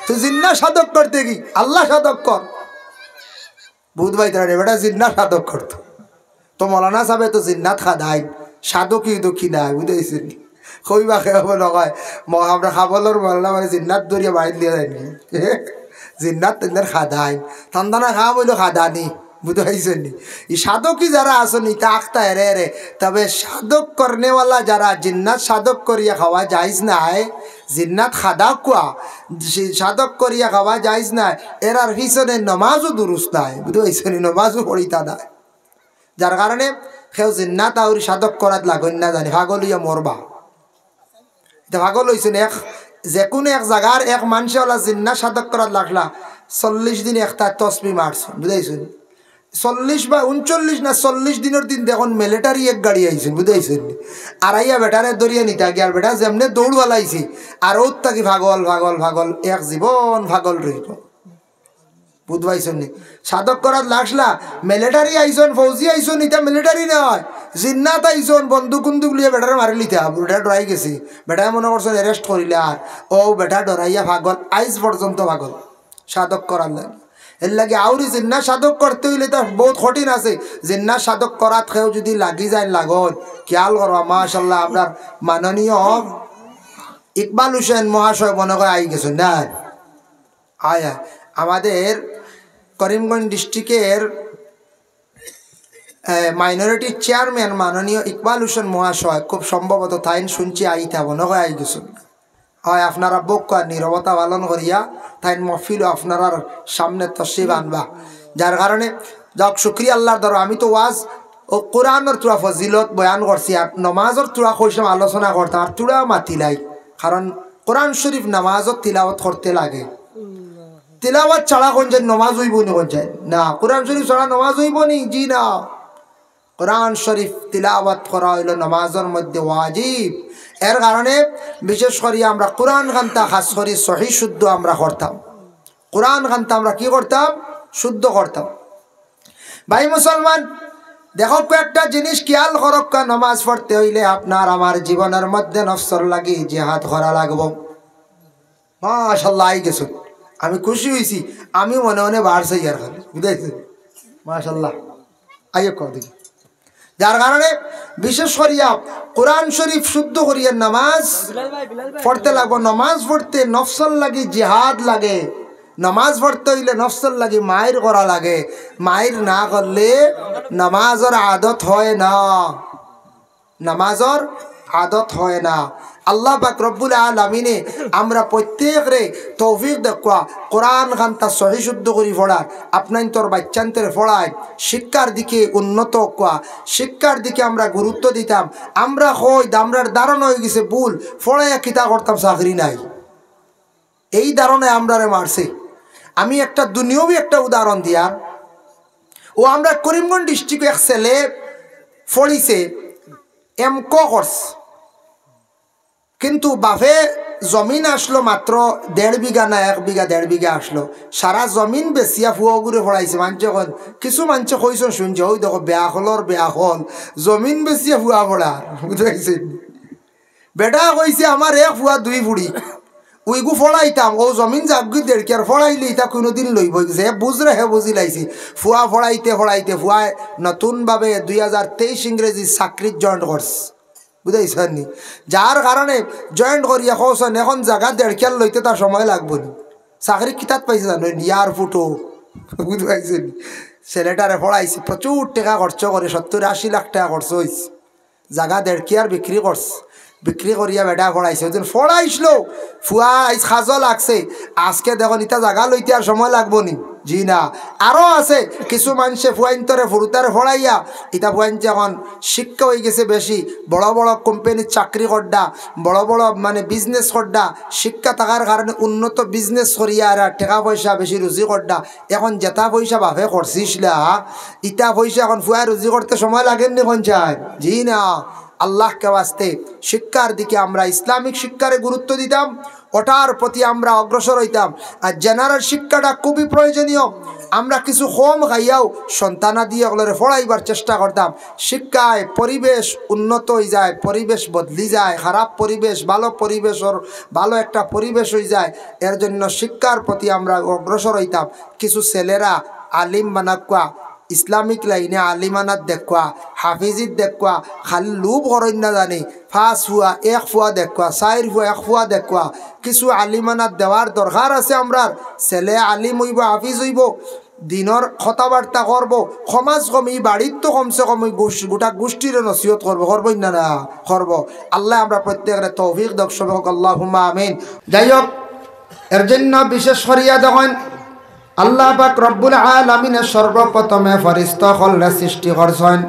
"তুই জিন্নাত সাধক করতে গি, আল্লাহ সাধক কর।" বুঝ পাইতরা নি, বেটা জিন্নাত সাধক করতো। তো মৌলানা সাবে তো জিন্নাত খাদাইন, সাধকি দুখি নাই, বুঝাইছইন নি? কইবা কে অইবো নু কয়, ম-, আমরা খাবলর মৌলানা মানে জিন্নাত ধরিয়া বাইর লিয়া যাইন নি। জিন্নাত তানরে খাদাইন, তান দানা খাম অইলো খাদানি, বুঝাইছইন নি? ই সাধকি যারা আছইন, ইতা আখতা এরে এরে, তবে সাধক করনেওয়ালা যারা, জিন্নাত সাধক করিয়া খাওয়া জায়েজ নায়, জিন্নাত খাদা কুয়া, সে সাধক করিয়া খাওয়া জায়েজ নায়, এরার পিছনে নমাজও দুরুস্ত নায়, বুঝাইছইন নি? নমাজও পড়িতা নায়। যার কারণে কেউ জিন্নাত আউরি সাধক করাত লাগইন না জানি, পাগল অইয়া মরবা। ইতা পাগল অইছইন, এক, যেকুনু এক জাগার এক মানষে অলা জিন্নাত সাধক করাত লাগলা, চল্লিশ দিন একটায় তসবি মারছইন, বুঝাইছইন নি? চল্লিশ বা ঊনচল্লিশ না চল্লিশ দিনর দিন দেখইন মিলিটারি এক গাড়ি আইছইন, বুঝাইছইন নি? আর আইয়া বেটারে ধরিয়া নিতা গিয়া, আর বেটা যেমনে দৌড় ফালাইছে, আর অউ থাকি পাগল, পাগল, পাগল, এক জীবন পাগল রইবো। বুঝ পাইছইন নি? সাধক করাত লাগলা, মিলিটারি আইছইন, ফৌজি আইছইন, ইতা মিলিটারি নায়, জিন্নাত আইছইন, বন্দুক উন্দুক লইয়া বেটারে মারিলিতা, বেটা ডরাই গেছে, বেটায় মনে করছইন arrest করিলা, আর অউ বেটা ডরাইয়া পাগল, আইজ পর্যন্ত পাগল, সাধক করার লাগি। এরলাগি আউরি জিন্নাত সাধক করতে অইলে তো বউত কঠিন আছে। জিন্নাত সাধক করাত কেউ যুদি লাগি যাইন লাগইন, খিয়াল করবা, মাশাআল্লাহ, আমরার মাননীয় ইকবাল হোসেন মহাশয় মনে হয় আই গেছইন না? আয়, আয়। আমাদের করিমগঞ্জ ডিস্ট্রিক্টের মাইনরিটি চেয়ারম্যান মাননীয় ইকবাল হোসেন মহাশয় খুব সম্ভবত তাইন শুনছি আইতা মনে হয় আই গেছইন। হয় আপনারা বউক্কা নীরবতা পালন করিয়া তাইন মহফিলও আপনারার সামনে তশরিফ আনবা। যার কারণে যাউক, শুকরিয়া আল্লাহর দরবারে। আমি তো ওয়াজ ও কোরআনর থুড়া ফজিলত বয়ান করছি, আর নমাজর থুড়া কইছিলাম আলোচনা করতাম, আর থুড়া মাতিলাই, কারণ কোরআন শরীফ নমাজও তিলাওয়াত করতে লাগে। তিলাওয়াত ছাড়া কোন যায় নমাজ অইবো নি? কোন যায় না। কোরআন শরীফ ছাড়া নমাজ অইবো নি? জি না। কোরআন শরীফ তিলাওয়াত করা অইলো নমাজর মধ্যে ওয়াজিব। এর কারণে বিশেষ করি আমরা কোরআন খানতা খাস করি সহি শুদ্ধ আমরা করতাম। কোরআন খানতা আমরা কি করতাম? শুদ্ধ করতাম। ভাই মুসলমান, দেখউক্কা একটা জিনিস খেয়াল করউক্কা, নমাজ পড়তে অইলে আপনার আমার জীবনর মধ্যে নফসর লাগি জিহাদ করা লাগবো। মাশাআল্লাহ, আই গেছইন, আমি খুশি অইছি, আমি মনে মনে বাড়ছে ইয়ার খালি, বুঝাইছি? মাশাআল্লাহ, আইও কও দেখি। যার কারণে বিশেষ করিয়া কোরআন শরীফ শুদ্ধ করিয়া নমাজ পড়তে লাগবো। নমাজ পড়তে নফসর লাগি জিহাদ লাগে। নমাজ পড়তে অইলে নফসর লাগি মাইর করা লাগে। মাইর না করলে নমাজর আদত হয় না, নমাজর আদত হয় না। আল্লাহ পাক রব্বুল আলামিনে আমরা প্রত্যেকরে তৌফিক দেউক্কা, কোরআন খানতা সহি শুদ্ধ করি পড়ার, আপনাইনতর বাইচ্চাইন্তরে পড়াইন, শিক্ষার দিকে উন্নত অউক্কা, শিক্ষার দিকে আমরা গুরুত্ব দিতাম। আমরা কই, আমরার ধারণা অই গেছে ভুল, পড়াইয়া কিতা করতাম, চাকরি নাই। এই ধারণায় আমরারে মারছে। আমি একটা দুনিয়াবি একটা উদাহরণ দিয়ার, ও আমরা করিমগঞ্জ ডিস্ট্রিক্ট এক ছেলে পড়িছে, এম ক করছে, কিন্তু বাফে জমিন আছলো মাত্র দেড় বিঘা না এক বিঘা, দেড় বিঘা আছলো, সারা জমিন বেচিয়া ফুয়াগুরে পড়াইছে। মানষে কইন, কিছু মানষে কইছইন শুনছি, ওই দেখো বেয়াকলর বেয়াকল, জমিন বেচিয়া ফুয়া পড়ার, বুঝাইছে? বেটা কইছে, আমার এক ফুয়া দুই ফুড়ি, উইগু ফড়াইতাম, ও জমিন জাগি দেড় কিয়ার ফড়াইলে ইতা কুনুদিন লইবো, যে বুঝরে হে বুঝিলাইছে। ফুয়া ফড়াইতে ফড়াইতে ফুয়ায় নতুনভাবে দুই হাজার তেইশ ইংরেজি চাকরিত জয়েন্ট করছে, বুঝাইছইন নি? যার কারণে জয়েন্ট করিয়া কওছইন, এখন জাগা দেড় কিয়ার লইতে তার সময় লাগবো নি। চাকরি কিতাত পাইছে জানইন নি? এয়ারপোর্টো, বুঝাইছইন নি? ছেলেটারে ফড়াইছে, প্রচুর টেকা খরচ করি, সত্তর আশি লাখ টেকা খরচ অইছে। জাগা দেড় কিয়ার বিক্রি করছে, বিক্রি করিয়া বেটা ফড়াইছে। ওই দিন ফড়াইছলো, ফুয়া আইজ কাজো লাগছে, আজকে দেখো ইতা জাগা লইতে আর সময় লাগবো নি? জি না। আরো আছে কিছু মানষে ফুয়াইন্তরে ফুরুতারে ফড়াইয়া, ইতা ফুয়াইন্তে এখন শিক্ষা অই গেছে বেশি, বড় বড় কোম্পানিত চাকরি করডা, বড় বড় মানে বিজনেস করডা, শিক্ষা থাকার কারণে উন্নত বিজনেস করিয়া এরা টেকা পয়সা বেশি রুজি করডা। এখন যেতা পয়সা বাফে খরচিছলা, ইতা পয়সা এখন ফুয়ায় রুজি করতে সময় লাগের নি কোন যায়? জি না। আল্লাহকে ওয়াস্তে শিক্ষার দিকে আমরা ইসলামিক শিক্ষারে গুরুত্ব দিতাম, ওটার প্রতি আমরা অগ্রসর অইতাম। আর জেনারেল শিক্ষাটা খুবই প্রয়োজনীয়। আমরা কিছু কম খাইয়াও সন্তানাদি অকলরে ফড়াইবার চেষ্টা করতাম। শিক্ষায় পরিবেশ উন্নত অই যায়, পরিবেশ বদলি যায়, খারাপ পরিবেশ ভালো পরিবেশর ভালো একটা পরিবেশ অই যায়। এর জন্য শিক্ষার প্রতি আমরা অগ্রসর অইতাম। কিছু ছেলেরা আলিম বানাউক্কা, ইসলামিক লাইনে আলিমানাত দেউক্কা, হাফিজিত দেউক্কা, খালি লোভ করইন না জানি, পাঁচ ফুয়া, এক ফুয়া দেউক্কা, চাইর ফুয়া, এক ফুয়া দেউক্কা। কিছু আলিমানাত দেওয়ার দরকার আছে আমরার। ছেলে আলিম অইবো, হাফিজ অইবো, দিনর কথাবার্তা করবো, কমাজ কম ই বাড়িত তো কমসে কম ওই গোস-, গোটা গোষ্ঠীরে নসিহত করবো, করবো না, না করবো। আল্লায় আমরা প্রত্যেকরে তৌফিক দেউক, সবে কউক আল্লাহুম্মা আমিন। যাই হোক, এর জন্য বিশেষ করিয়া দেখইন, আল্লাহ পাক রব্বুল আলামিনে সর্বপ্রথমে ফরিস্তা অকলরে সৃষ্টি করছইন।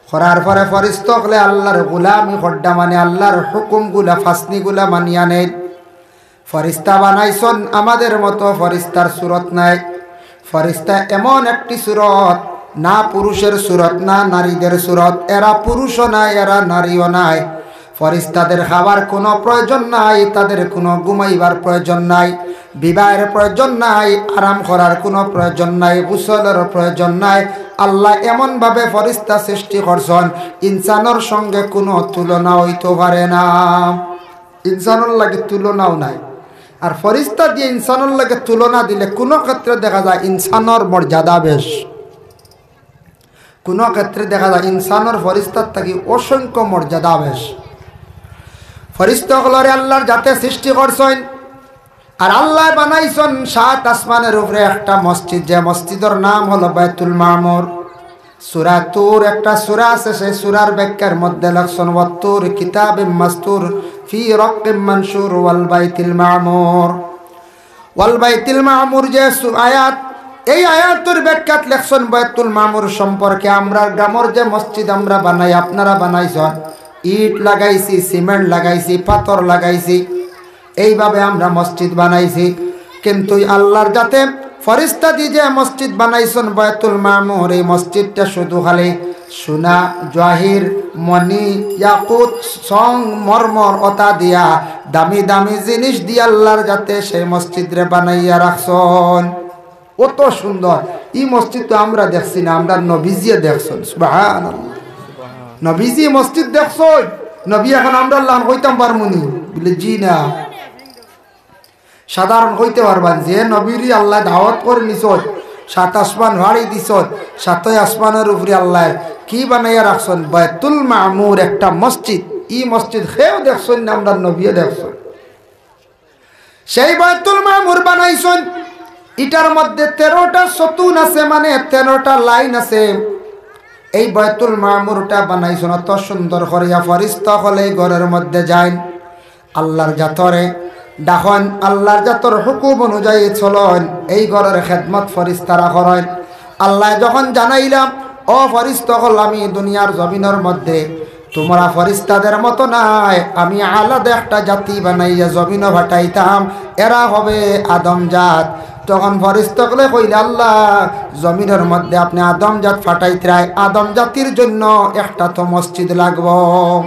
করার পরে ফরিস্তা অকলে আল্লাহর গোলামি করডা, মানে আল্লাহর হুকুমগুলা, ফাসনিগুলা মানিয়া নেইন। ফরিস্তা বানাইছইন, আমাদের মতো ফরিস্তার সুরত নাই। ফরিস্তা এমন একটি সুরত, না পুরুষের সুরত, না নারীদের সুরত। এরা পুরুষও নায়, এরা নারীও নায়। ফরিস্তাদের খাবার কোনো প্রয়োজন নাই, তাদের কোনো ঘুমাইবার প্রয়োজন নাই, বিবাহের প্রয়োজন নাই, আরাম করার কোনো প্রয়োজন নাই, গোসলের প্রয়োজন নাই। আল্লাহ এমনভাবে ফরিস্তা সৃষ্টি করছইন, ইনসানর সঙ্গে কোনো তুলনা অইতো পারে না। ইনসানর লগে তুলনাও নাই। আর ফরিস্তা দিয়া ইনসানর লগে তুলনা দিলে কোনো ক্ষেত্রে দেখা যায় ইনসানর মর্যাদা বেশ, কোনো ক্ষেত্রে দেখা যায় ইনসানর ফরিস্তার থাকি অসংখ্য মর্যাদা বেশ। ফিরিস্তা অকলরে আল্লার জাতে সৃষ্টি করছইন, আর আল্লায় বানাইছইন সাত আসমানর উপরে একটা মসজিদ, যে মসজিদর নাম অইলো বায়তুল মামুর। সূরা তুর একটা সূরা আছে, সেই সূরার ব্যাখ্যার মধ্যে লেখছইন, "ওয়াত্তুর কিতাবিম মাসতুর ফি রাক্কিম মানশুর ওয়াল বাইতিল মামুর।" ওয়াল বাইতিল মামুর যে সু-, আয়াত, এই আয়াতর ব্যাখ্যাত লেখছইন বায়তুল মামুর সম্পর্কে, আমরার গ্রামর যে মসজিদ আমরা বানাই, আপনারা বানাইছইন, ইট লাগাইছি, সিমেন্ট লাগাইছি, পাথর লাগাইছি, এইভাবে আমরা মসজিদ বানাইছি। কিন্তু আল্লার জাতে ফিরিস্তাদি যে মসজিদ বানাইছইন বায়তুল মামুর, এই মসজিদটা শুধু খালি সোনা, জহির, মণি, ইয়াকুত, সং, মরমর অতা দিয়া, দামি দামি জিনিস দিয়া আল্লার জাতে সেই মসজিদরে বানাইয়া রাখছইন। অত সুন্দর। ই মসজিদ তো আমরা দেখছি না, আমরার নবীজিয়ে দেখছইন। সুবহানাল্লাহ। নবীজিয়ে মসজিদ দেখছইন। নবী অখন আমরার লাখান কইতাম পারমুনি? বুলে, "জি না।" সাধারণ কইতে পারবা নি, যে নবীরে আল্লায় দাওয়াত করি নিছইন, সাত আসমান ফাড়ি দিছইন, সাতই আসমানর উপরে আল্লায় কি বানাইয়া রাখছইন? বায়তুল মামুর একটা মসজিদ। ই মসজিদ কেউ দেখছইন না, আমরার নবীয়ে দেখছইন। সেই বায়তুল মামুর বানাইছইন, ইটার মধ্যে তেরোটা সতুন আছে, মানে তেরোটা লাইন আছে। এই বায়তুল মামুরটা বানাইছইন অত সুন্দর করিয়া, ফিরিস্তা অকল এই ঘরর মধ্যে যাইন, আল্লার জাতরে ডাকইন, আল্লার জাতর হুকুম অনুযায়ী চলইন, এই ঘরর খেদমত ফিরিস্তারা করইন। আল্লায় যখন জানাইলা, "ও ফিরিস্তা অকল, আমি দুনিয়ার জমিনর মধ্যে তুমরা ফিরিস্তাদের মতো নায়, আমি আলাদা একটা জাতি বানাইয়া জমিনো পাঠাইতাম, এরা হবে আদম জাত।" তখন ফিরিস্তা অকলে কইলা, "আল্লা, জমিনর মধ্যে আপনে আদম জাত পাঠাইতরায়, আদম জাতির জন্য একটা তো মসজিদ লাগবো।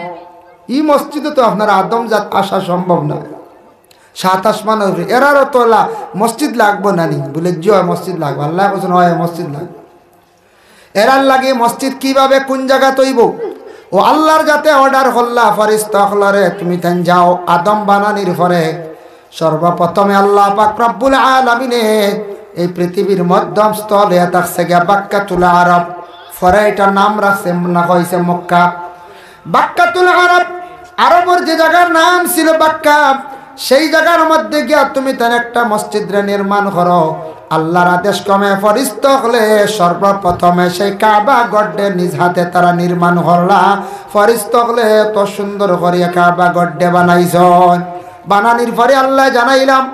ই মসজিদো তো আপনার আদম জাত আসা সম্ভব নায়, সাত আসমানর উপরে, এরারও তো লা-, মসজিদ লাগবো না নি?" বুলে, "জি অয়, মসজিদ লাগবো।" আল্লায় কইছইন, "অয়, মসজিদ লাগবো।" এরার লাগি মসজিদ কিভাবে, কুন জাগাত অইবো? ও আল্লার জাতে অর্ডার করলা, "ফিরিস্তা অকলরে তুমি তাইন যাও।" আদম বানানির পরে সর্বপ্রথমে আল্লা পাক রব্বুল আলামিনে এই পৃথিবীর মধ্যম স্থল অইয়া থাকছে গিয়া বাক্কাতুল আরব, পরে ইটার নাম রাখছে, না কইছে মক্কা। বাক্কাতুল আরব, আরবর যে জাগার নাম ছিল বাক্কা, সেই জাগার মধ্যে গিয়া তুমি তাইন একটা মসজিদরে নির্মাণ করো। আল্লার আদেশ ক্রমে ফিরিস্তা অকলে সর্বপ্রথমে সেই কাবা ঘররে নিজ হাতে তারা নির্মাণ করলা। ফিরিস্তা অকলে অত সুন্দর করিয়া কাবা ঘররে বানাইছইন। বানানির পরে আল্লায় জানাইলা,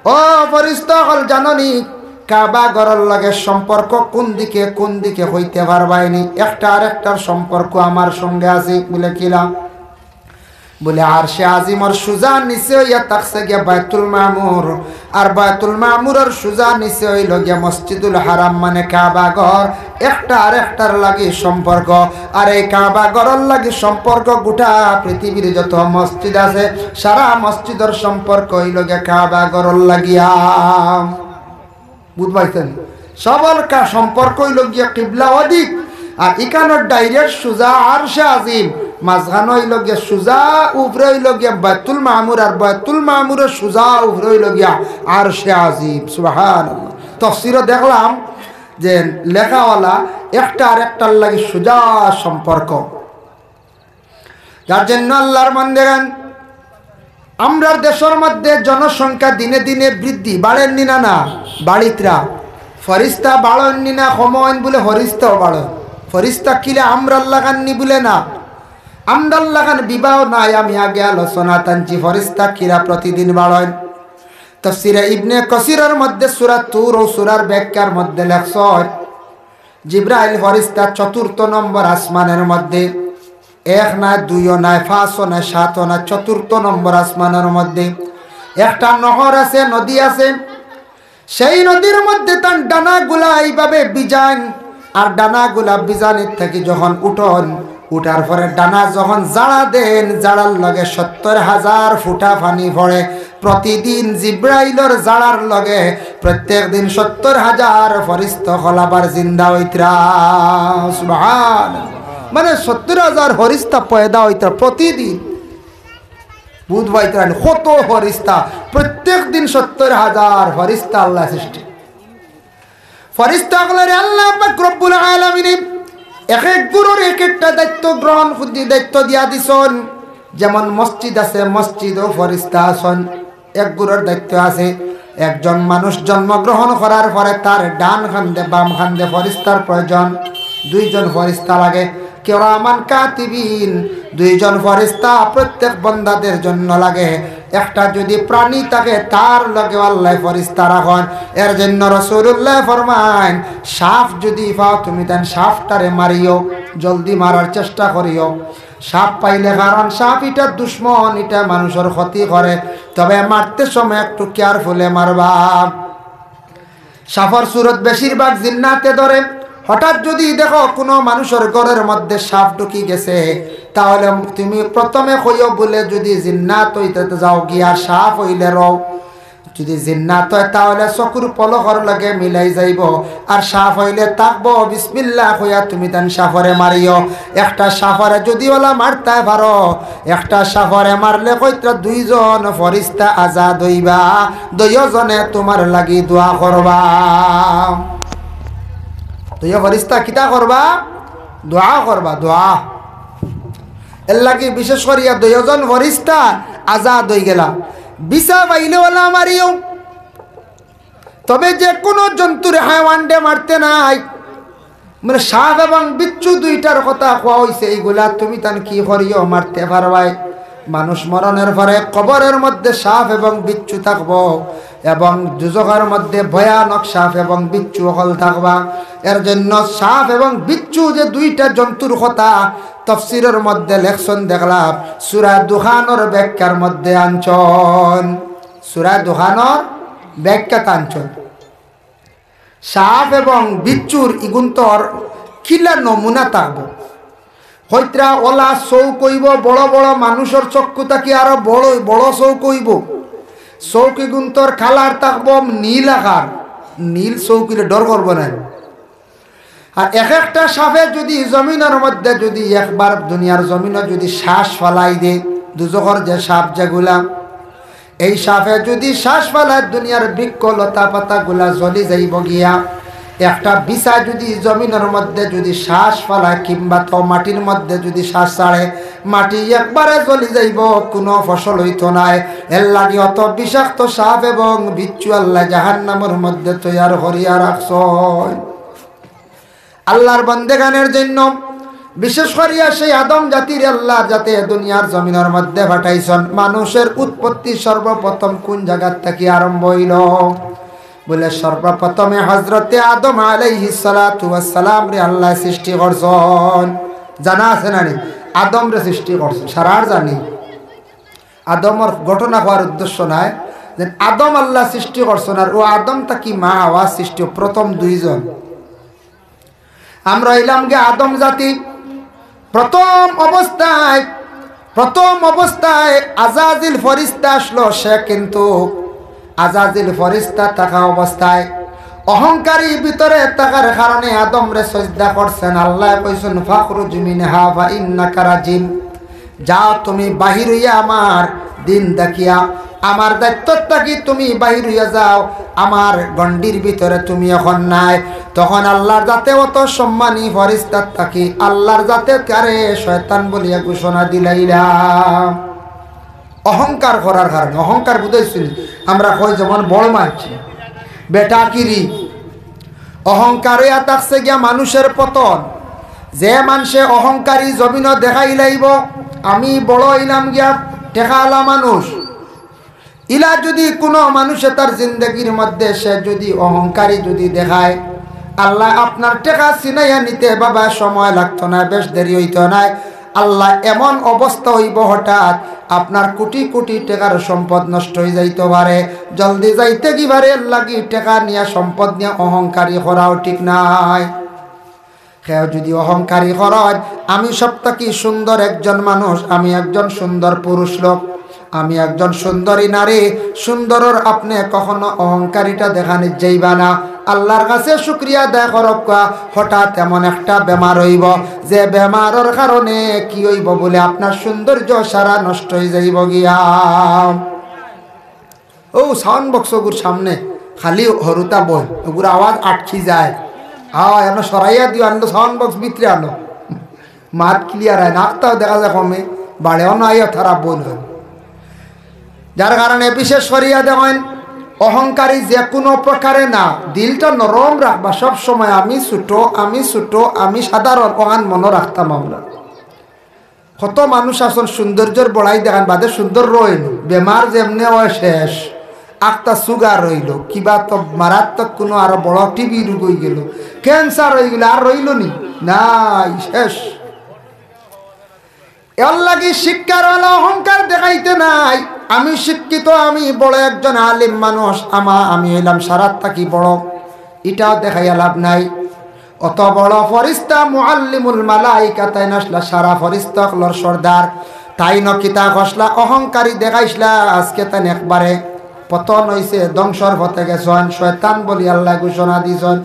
"ও ফিরিস্তা অকল, জানো নি কাবা ঘরর লগে সম্পর্ক কুন দিকে, কুন দিকে কইতে পারবায় নি? একটা আরেকটার সম্পর্ক আমার সঙ্গে আছে।" বুলে, "কিলা?" বুলে, "আরশে আজিমর সুজা নিচে অইয়া থাকছে গিয়া বায়তুল মামুর, আর বায়তুল মামুরর সুজা নিচে অইলো গিয়া মসজিদুল হারাম, মানে কাবা ঘর। একটা আরেকটার লাগি সম্পর্ক, আর এই কাবা ঘরর লাগি সম্পর্ক গোটা পৃথিবীর যত মসজিদ আছে, সারা মসজিদর সম্পর্ক অইলো গিয়া কাবা ঘরর লাগিয়া।" বুঝ পাইছইন? সবর কা-, সম্পর্ক অইলো গিয়া কিবলা অদিক, আর ইখানর direct সুজা আরশে আজিম, মাঝখানো অইলো গিয়া সুজা, উপরে অইলো গিয়া বায়তুল মামুর, আর বায়তুল মামুরর সুজা উপরে অইলো গিয়া আরশে আজিম। সুবহানাল্লাহ। তফসিরো দেখলাম যে লেখাওয়ালা একটা আরেকটার লাগি সুজা সম্পর্ক। যার জন্য আল্লার বান্দেগান, আমরার দেশর মধ্যে জনসংখ্যা দিনে দিনে বৃদ্ধি, বাড়ের নি না? না, বাড়িতরা। ফিরিস্তা বাড়ইন নি না, কমইন? বুলে ফিরিস্তাও বাড়ইন। ফিরিস্তা কিলা, আমরার লাখান নি? বুলে না, আমরার লাখান বিবাহ নাই। আমি আগে আলোচনা টানছি, ফিরিস্তা কিলা প্রতিদিন বাড়ইন। তফসিরে ইবনে কাসিরর মধ্যে সূরা তুর ও সূরার ব্যাখ্যার মধ্যে লেখছইন, জিব্রাইল ফিরিস্তা চতুর্থ নম্বর আসমানর মধ্যে, এক নায়, দুইও নায়, পাঁচও নায়, সাতও নায়, চতুর্থ নম্বর আসমানর মধ্যে একটা নহর আছে, নদী আছে। সেই নদীর মধ্যে তান ডানাগুলা এইভাবে ভিজাইন, আর ডানাগুলা ভিজানির থাকি যখন উঠইন, উঠার পরে ডানা যখন ঝাড়া দেইন, ঝাড়ার লগে সত্তর হাজার ফুটা পানি পড়ে। প্রতিদিন জিব্রাইলর ঝাড়ার লগে প্রত্যেক দিন সত্তর হাজার ফিরিস্তা অকল আবার জিন্দা অইতরা। সুবহানাল্লাহ। মানে সত্তর হাজার ফিরিস্তা পয়দা অইতরা প্রতিদিন। বুঝ পাইতরা নি? কত ফিরিস্তা, প্রত্যেক দিন সত্তর হাজার ফিরিস্তা আল্লায় সৃষ্টি। ফিরিস্তা অকলরে আল্লাহ পাক রব্বুল আলামিনে এক এক গুরুর এক একটা দায়িত্ব গ্রহণ, দায়িত্ব দিয়া দিছইন। যেমন মসজিদ আছে, মসজিদও ফরিস্তা আছইন, একগুরর দায়িত্ব আছে। একজন মানুষ জন্মগ্রহণ করার পরে তার ডান কান্দে, বাম কান্দে ফরিস্তার প্রয়োজন, দুইজন ফরিস্তা লাগে। কিরামান কাতিবিন, দুইজন ফরিস্তা প্রত্যেক বন্দাদের জন্য লাগে। একটা যদি প্রাণী থাকে, তার লগেও আল্লায় ফরিস্তা রাখইন। এর জন্য রাসূলুল্লায় ফরমাইন, সাপ যদি পাও তুমি, তান সাপটারে মারিও, জলদি মারার চেষ্টা করিও। সাপ পাইলে, কারণ সাপ ইটা দুশমন, ইটা মানুষর ক্ষতি করে, তবে মারতে সময় একটু careful-এ মারবা। সাপর সুরত বেশিরভাগ জিন্নাতে ধরে। হঠাৎ যদি দেখো কুনু মানুষর ঘরর মধ্যে সাপ ঢুকি গেছে, তাহলে তুমি প্রথমে কইও বুলে, যদি জিন্নাত অইতে যাও গিয়া সাপ অইলে রও, যদি জিন্নাত অয়, তাহলে চকুর পলকর লগে মিলাই যাইবো। আর সাপ অইলে থাকবো, বিসমিল্লাহ কইয়া তুমি তান সাপরে মারিও। একটা সাপরে যদি ওলা মারতায় পারো, একটা সাপরে মারলে কইত্রা দুইজন ফরিস্তা আজাদ অইবা, দুইওজনে তুমার লাগি দোয়া করবা। দুইও ফরিস্তা কিতা করবা? দোয়া করবা, দোয়া। এর লাগি বিশেষ করিয়া দুইওজন ফরিস্তা আজাদ অইগেলা। বিছা পাইলে ওলা মারিও। তবে যে কুনু জন্তুর, হায়ওয়ানরে মারতে নাই। মানে, সাপ এবং বিচ্ছু দুইটার কথা কওয়া অইছে, এইগুলা তুমি তান কি করিও, মারতে পারবায়। মানুষ মরণের পরে কবরের মধ্যে সাপ এবং বিচ্ছু থাকবো, এবং দুজখর মধ্যে ভয়ানক সাপ এবং বিচ্ছু অকল থাকবা। এর জন্য সাপ এবং বিচ্ছু যে দুইটা জন্তুর কথা তফসিরর মধ্যে লেখছইন দেখলাম, সূরা দুখানর ব্যাখ্যার মধ্যে আনছইন। সূরা দুখানর ব্যাখ্যাত আনছইন। সাপ এবং বিচ্ছুর ইগুন্তর কিলা নমুনা থাকবো। কইত্রা ওলা চউখ অইবো, বড় বড় মানুষর চক্ষু থাকি আরো বড় বড় চউখ অইবো। চউখ ইগুন্তর কালার থাকবো নীল আকার, নীল চউখ অইলে ডর করবো না। আর এক একটা সাপে যদি জমিনর মধ্যে যদি একবার দুনিয়ার জমিনো যদি শ্বাস ফালাই দে, দুজখর যে সাপ যেগুলা, এই সাপে যদি শ্বাস ফালায়, দুনিয়ার বৃক্ষ লতা পাতাগুলা জ্বলি যাইবো গিয়া। একটা বিছা যদি জমিনর মধ্যে যদি শ্বাস ফালায়, কিংবা তো মাটির মধ্যে যদি শ্বাস ছাড়ে, মাটি একবারে জ্বলি যাইবো, কুনু ফসল অইতো নায়। এর লাগি অত বিষাক্ত সাপ এবং বিচ্ছু আল্লায় জাহান্নামর মধ্যে তৈয়ার করিয়া রাখছইন। আল্লার বন্দেগানর জন্য, বিশেষ করিয়া সেই আদম জাতিরে আল্লায় যাতে দুনিয়ার জমিনর মধ্যে পাঠাইছইন, মানুষর উৎপত্তি সর্বপ্রথম কুন জাগাত থাকি আরম্ভ অইলো? বুলে, সর্বপ্রথমে হজরতে আদম আলাইহিস সালাতু ওয়াস সালামরে আল্লায় সৃষ্টি করছইন। জানা আছে না নি? আদমরে সৃষ্টি করছইন, সারার জানি। আদমর ঘটনা কওয়ার উদ্দেশ্য নায়, যে আদম আল্লায় সৃষ্টি করছইন, আর অউ আদম থাকি মা হাওয়া সৃষ্টি, প্রথম দুইজন। আমরা অইলাম গি আদম জাতি। প্রথম অবস্থায়, প্রথম অবস্থায় আজাজিল ফরিস্তা আসলো, সে কিন্তু আজাজিল ফরিস্তা থাকা অবস্থায় অহংকারী ভিতরে থাকার কারণে আদমরে সজদা করছইন। আল্লায় কইছইন, "ফাখরুজ মিনহা ফা ইন্নাকা রাজিম।" যাও তুমি বাহির অইয়া আমার দিন দেখিয়া, আমার দায়িত্ব থাকি তুমি বাহির অইয়া যাও, আমার গণ্ডির ভিতরে তুমি অখন নাই। তখন আল্লার জাতে অত সম্মানী ফরিস্তার থাকি আল্লার জাতে তারে শয়তান বলিয়া ঘোষণা দিলাইলা। অহংকার করার কারণে, অহংকার বুঝাইছইন, আমরা কই যেমন বড় মানছি, বেটাকিরি, অহংকার অইয়া থাকছে গিয়া মানুষর পতন। যে মানষে অহংকারী জমিনো দেখাইলাইবো, আমি বড় অইলাম গিয়া টেকাআলা মানুষ, ইলা যুদি কুনু মানুষে তার জিন্দেগির মধ্যে সে যুদি অহংকারী যুদি দেখায়, আল্লায় আপনার টেকা ছিনাইয়া নিতে বাবা সময় লাগতো নায়, বেশ দেরি অইতো নায়। আল্লায় এমন অবস্থা অইবো হঠাৎ আপনার কুটি কুটি টেকার সম্পদ নষ্ট অইযাইতো পারে। জলদি যাইতে গি পারে, এর লাগি টেকা নিয়া সম্পদ নিয়া অহংকারী করাও ঠিক নায়। কেউ যুদি অহংকারী করইন, আমি সব থাকি সুন্দর একজন মানুষ, আমি একজন সুন্দর পুরুষ লোক, আমি একজন সুন্দরী নারী, সুন্দরর আপনে কখনো অহংকারিতা দেখানিত যাইবা না। আল্লার কাছে শুকরিয়া আদায় করউক্কা, হঠাৎ এমন একটা বেমার অইবো, যে বেমারর কারণে কি অইবো বুলে আপনার সৌন্দর্য সারা নষ্ট অইযাইবো গিয়া। অউ sound box অগুর সামনে খালি হুরুতা বয়, অগুর আওয়াজ আটকি যায়। হ্যাঁ, এনো সরাইয়া দিও, আনো sound box ভিতরে আনো। মাত clear অয় না, আরতাও দেখা যায় কমে। বাড়েও না আইয়া তারা বলবেন। যার কারণে বিশেষ করিয়া দেখইন, অহংকারী যে কোনো প্রকারে না, দিলটা নরম রাখবা সব সময়। আমি ছোট, আমি ছোট, আমি সাধারণ, অহান মনো রাখতাম আমরা। কত মানুষ আছইন সৌন্দর্যর বড়াই দেখাইন, বাদে সুন্দর রইন, বেমার যেমনে অয় শেষ, আখতা সুগার রইল, কিবা তো মারাত্মক কোনো আরো বড় টিবি রোগ অইগেল, ক্যান্সার অইগেল, আর রইল নি? নাই, শেষ। এর লাগি শিক্ষার অলা অহংকার দেখাইতে নাই। আমি শিক্ষিত, আমি বড় একজন আলিম মানুষ, আমা-, আমি অইলাম সারাত থাকি বড়, ইটাও দেখাইয়া লাভ নাই। অত বড় ফরিস্তা মুআল্লিমুল মালাইকা, তাইন আছলা সারা ফরিস্তা অকলর সর্দার, তাইন কিতা করছলা, অহংকারী দেখাইছলা। আজকে তাইন একবারে পতন অইছে, ধ্বংসর পথে গেছইন, শয়তান বলি আল্লায় ঘোষণা দিছইন।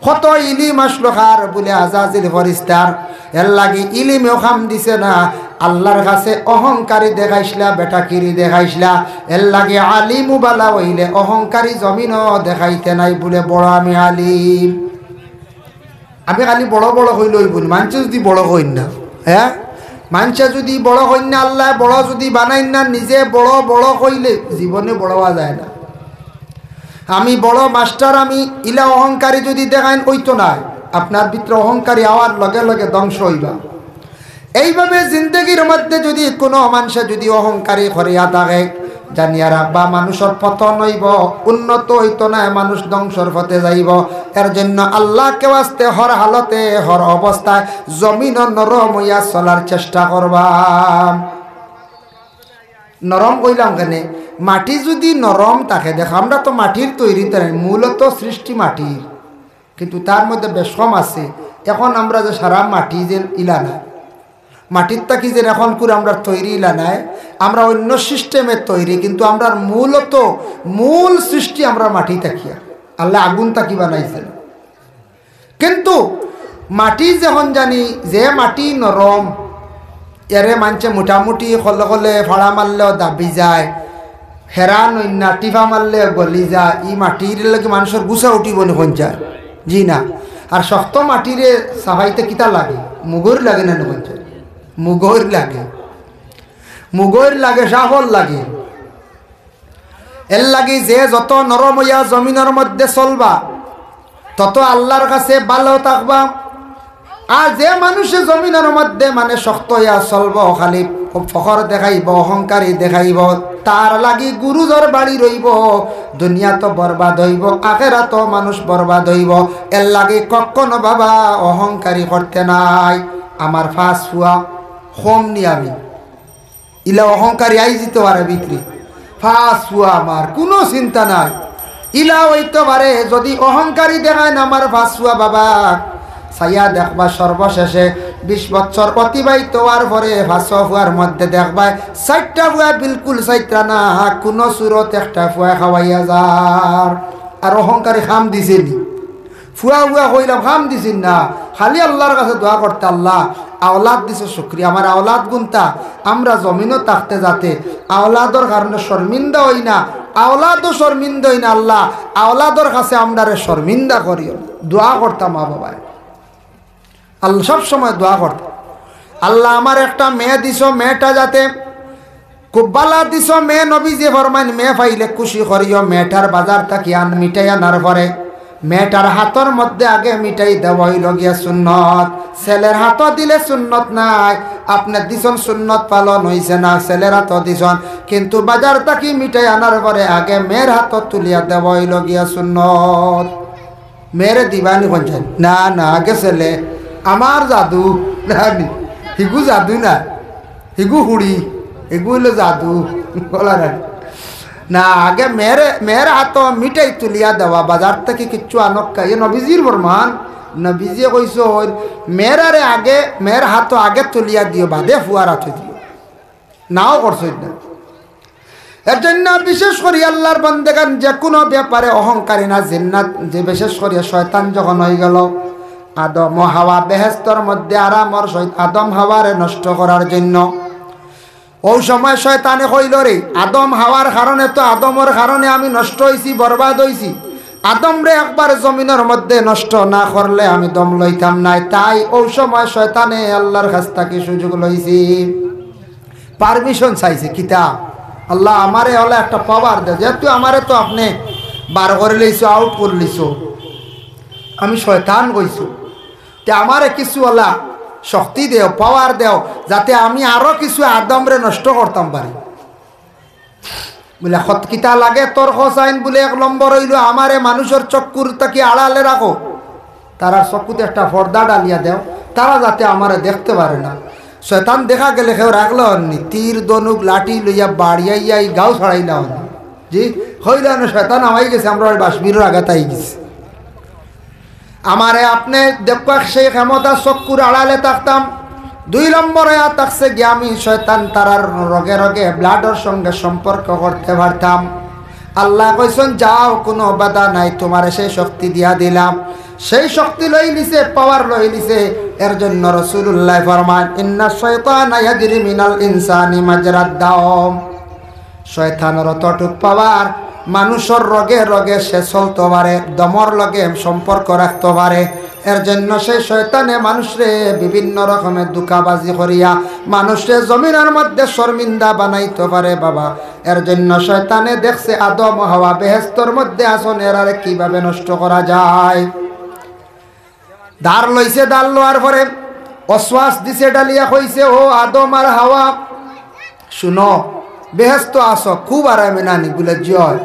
কত ইলিম আছলো কার বুলে আজাজিল ফরিস্তার, এর লাগি ইলিমেও কাম দিছে না, আল্লার কাছে অহংকারী দেখাইছলা, বেটাকিরি দেখাইছলা। এর লাগি আলিমও বালা অইলে অহংকারী জমিনো দেখাইতে নাই বুলে বড় আমি আলিম। আমি খালি বড় বড় কইলে অইবো নি? মানষে যুদি বড় কইন না, হ্যাঁ, মানষে যুদি বড় কইন না, আল্লায় বড় যুদি বানাইন না, নিজে বড় বড় কইলে জীবনে বড় অওয়া যায় না। আমি বড় মাস্টার, আমি ইলা অহংকারী যুদি দেখাইন, অইতো নায়। আপনার ভিতরে অহংকারী আওয়ার লগে লগে ধ্বংস অইবা। এইভাবে জিন্দেগির মধ্যে যুদি কোনো মানষে যুদি অহংকারী করিয়া থাকে, জানিয়া রাখবা, মানুষর পতন অইবো, উন্নত অইতো নায়, মানুষ ধ্বংসর পথে যাইবো। এর জন্য আল্লাহকে ওয়াস্তে হর হালতে, হর অবস্থায় জমিনো নরম অইয়া চলার চেষ্টা করবা। নরম কইলাম কেনে? মাটি যুদি নরম থাকে, দেখো, আমরা তো মাটির তৈরি, তাই মূলত সৃষ্টি মাটির, কিন্তু তার মধ্যে বেশ কম আছে। এখন আমরা যে সারা মাটি যে ইলা না, মাটির থাকি যে এখন করে আমরা তৈরি ইলা নায়, আমরা অন্য সিস্টেমে তৈরি, কিন্তু আমরার মূলত মূল সৃষ্টি আমরা মাটি থাকিয়া, আল্লায় আগুন থাকি বানাইছে না। কিন্তু মাটি যখন জানি যে মাটি নরম, এরে মানষে মোটামুটি কলে কলে ফাড়া মারলেও দাবি যায়, হেরান অইন না, টিফা মারলেও গলি যায়। ই মাটির লাগি মানষর গুছা উঠিবো নি কইন চায়? জি না। আর শক্ত মাটিরে সাফাইতে কিতা লাগে? মুগর লাগে না নি কইন চায়? মুগর লাগে, মুগর লাগে, সাফল লাগে। এর লাগি যে যত নরম অইয়া জমিনর মধ্যে চলবা, তত আল্লার কাছে ভালো থাকবা। আর যে মানষে জমিনর মধ্যে মানে শক্ত অইয়া চলবো, খালি ফখর দেখাইবো, অহংকারী দেখাইবো, তার লাগি গুরুজর বাড়ি রইবো, দুনিয়াত বরবাদ অইবো, আখেরাতও মানুষ বরবাদ অইবো। এর লাগি কখনো বাবা অহংকারী করতে নাই। আমার পাঁচ ফুয়া কম নি আমি, ইলা অহংকারী আইযিতো পারে ভিতরে। পাঁচ ফুয়া আমার, কুনু চিন্তা নাই। ইলা অইতো পারে, যুদি অহংকারী দেখাইন আমার পাঁচ ফুয়া বাবা, চাইয়া দেখবা সর্বশেষে বিশ বছর অতিবাহিত অওয়ার পরে পাঁচ ফুয়ার মধ্যে দেখবায় চাইরটা ফুয়া বিলকুল চাইরটা না, কুনু সুরত একটা ফুয়া খাওয়াইয়া যার। আর অহংকারী কাম দিছে নি? ফুয়া ফুয়া কইলাম, কাম দিছইন না। খালি আল্লার কাছে দোয়া করতা, "আল্লাহ, আওলাদ দিছো, শুকরিয়া। আমার আওলাদ গুনতা আমরা জমিনো থাকতে যাতে আওলাদর কারণে শর্মিন্দা অই না, আওলাদও শর্মিন্দা অই না। আল্লাহ, আওলাদর কাছে আমরারে শর্মিন্দা করিও না।" দোয়া করতা মা বাবায়। আল্লাহ সব সময় দোয়া করতা, "আল্লাহ, আমার একটা মেয়ে দিছো, মেয়েটা যাতে খুব বালা দিছো মেয়ে।" নবীজিয়ে ফরমাইন, "মেয়ে পাইলে খুশি করিও, মেয়েটার বাজার থাকি আন, মিঠাই আনার পরে মেয়েটার হাতর মধ্যে আগে মিঠাই দেওয়া অইলো গিয়া সুন্নত, ছেলের হাতো দিলে সুন্নত নাই। আপনে দিছইন, সুন্নত পালন অইছে না, ছেলের হাতো দিছইন, কিন্তু বাজার থাকি মিঠাই আনার পরে আগে মেয়ের হাতো তুলিয়া দেওয়া অইলো গিয়া সুন্নত।" মেয়েরে দিবা নি কইন চাইন? না, না, আগে ছেলে। আমার জাদু। না নি? হিগু জাদু না। হিগু হুড়ি। হিগু অইলো জাদু। বলা না। না, আগে মেয়েরে, মেয়ের হাতো মিঠাই তুলিয়া দেওয়া, বাজার থাকি কিচ্ছু আনক্কা। ইয়ে নবীজির ফরমান, নবীজিয়ে কইছইন, মেয়েরারে আগে, মেয়ের হাতো আগে তুলিয়া দিও, বাদে ফুয়ার হাতো দিও। নাও করছইন না। এর জন্য বিশেষ করি আল্লার বান্দেগান যে কুনু ব্যাপারে অহংকারী না, জিন্নাত, যে বিশেষ করি শয়তান যখন অইগেল, আদম ও হাওয়া বেহেস্তর মধ্যে আরামর সহিত আদম হাওয়ারে নষ্ট করার জন্য। অউ সময় শয়তানে কইলো, "রে, আদম হাওয়ার কারণে তো, আদমর কারণে আমি নষ্ট অইছি, বরবাদ অইছি। আদমরে একবার জমিনর মধ্যে নষ্ট না করলে আমি দম লইতাম নায়।" তাই অউ সময় শয়তানে আল্লার কাছ থাকি সুযোগ লইছে। পারমিশন চাইছে কিতা, "আল্লাহ, আমারে অলা একটা পাওয়ার দেও, যেহেতু আমারে তো আপনে বার করিলাইছো, আউট করিলাইছো, আমি শয়তান কইছো, তে আমারে কিছু অলা শক্তি দেও, পাওয়ার দেও, যাতে আমি আরো কিছু আদমরে নষ্ট করতাম পারি।" বুলে, "কত কিতা লাগে তোর হোসাইন?" বুলে, "এক নম্বর অইলো আমারে মানুষর চক্ষুর থাকি আড়ালে রাখো, তারার চক্ষুত একটা পর্দা ডালিয়া দেও, তারা যাতে আমারে দেখতে পারে না।" শয়তান দেখা গেলে কেউ রাখলো অননি, তীর ধনুক লাঠি লইয়া বাড়িয়াইয়া এই গাঁও ছাড়াইলা অননি। জি, কইলা না, শয়তান আমাই গেছে, আমরা ওই বাসবিরর আঘাত আই গেছে। আমারে আপনে দেখবা সেই ক্ষমতা চক্ষুর আড়ালে থাকতাম। দুই নম্বরে আ থাকছে গিয়া আমি শয়তান তারার রগে রগে ব্লাডর সঙ্গে সম্পর্ক করতে পারতাম। আল্লায় কইছইন, "যাও, কুনু বাধা নাই, তুমারে সেই শক্তি দিয়া দিলাম।" সেই শক্তি লইলিছে, পাওয়ার লইলিছে। এর জন্য রাসুলুল্লায় ফরমাইন, "ইন্না শয়তানা ইয়াজরি মিনাল ইনসানি মাজরাদ দাম।" শয়তানর অতটুক পাওয়ার, মানুষর রগে রগে সে চলতো পারে, দমর লগে সম্পর্ক রাখতো পারে। এর জন্য সেই শয়তানে মানুষরে বিভিন্ন রকমের ধুকাবাজি করিয়া মানুষরে জমিনর মধ্যে শর্মিন্দা বানাইতো পারে বাবা। এর জন্য শয়তানে দেখছে আদম ও হাওয়া বেহেস্তর মধ্যে আছইন, এরারে কিভাবে নষ্ট করা যায়। ধার লইছে, ধার লওয়ার পরে ওয়াসওয়াস দিছে, ডালিয়া কইছে, "ও আদম আর হাওয়া, শুনো, বেহেস্তো আছো, খুব আরামে নানি?" বুলে, "জি অয়।"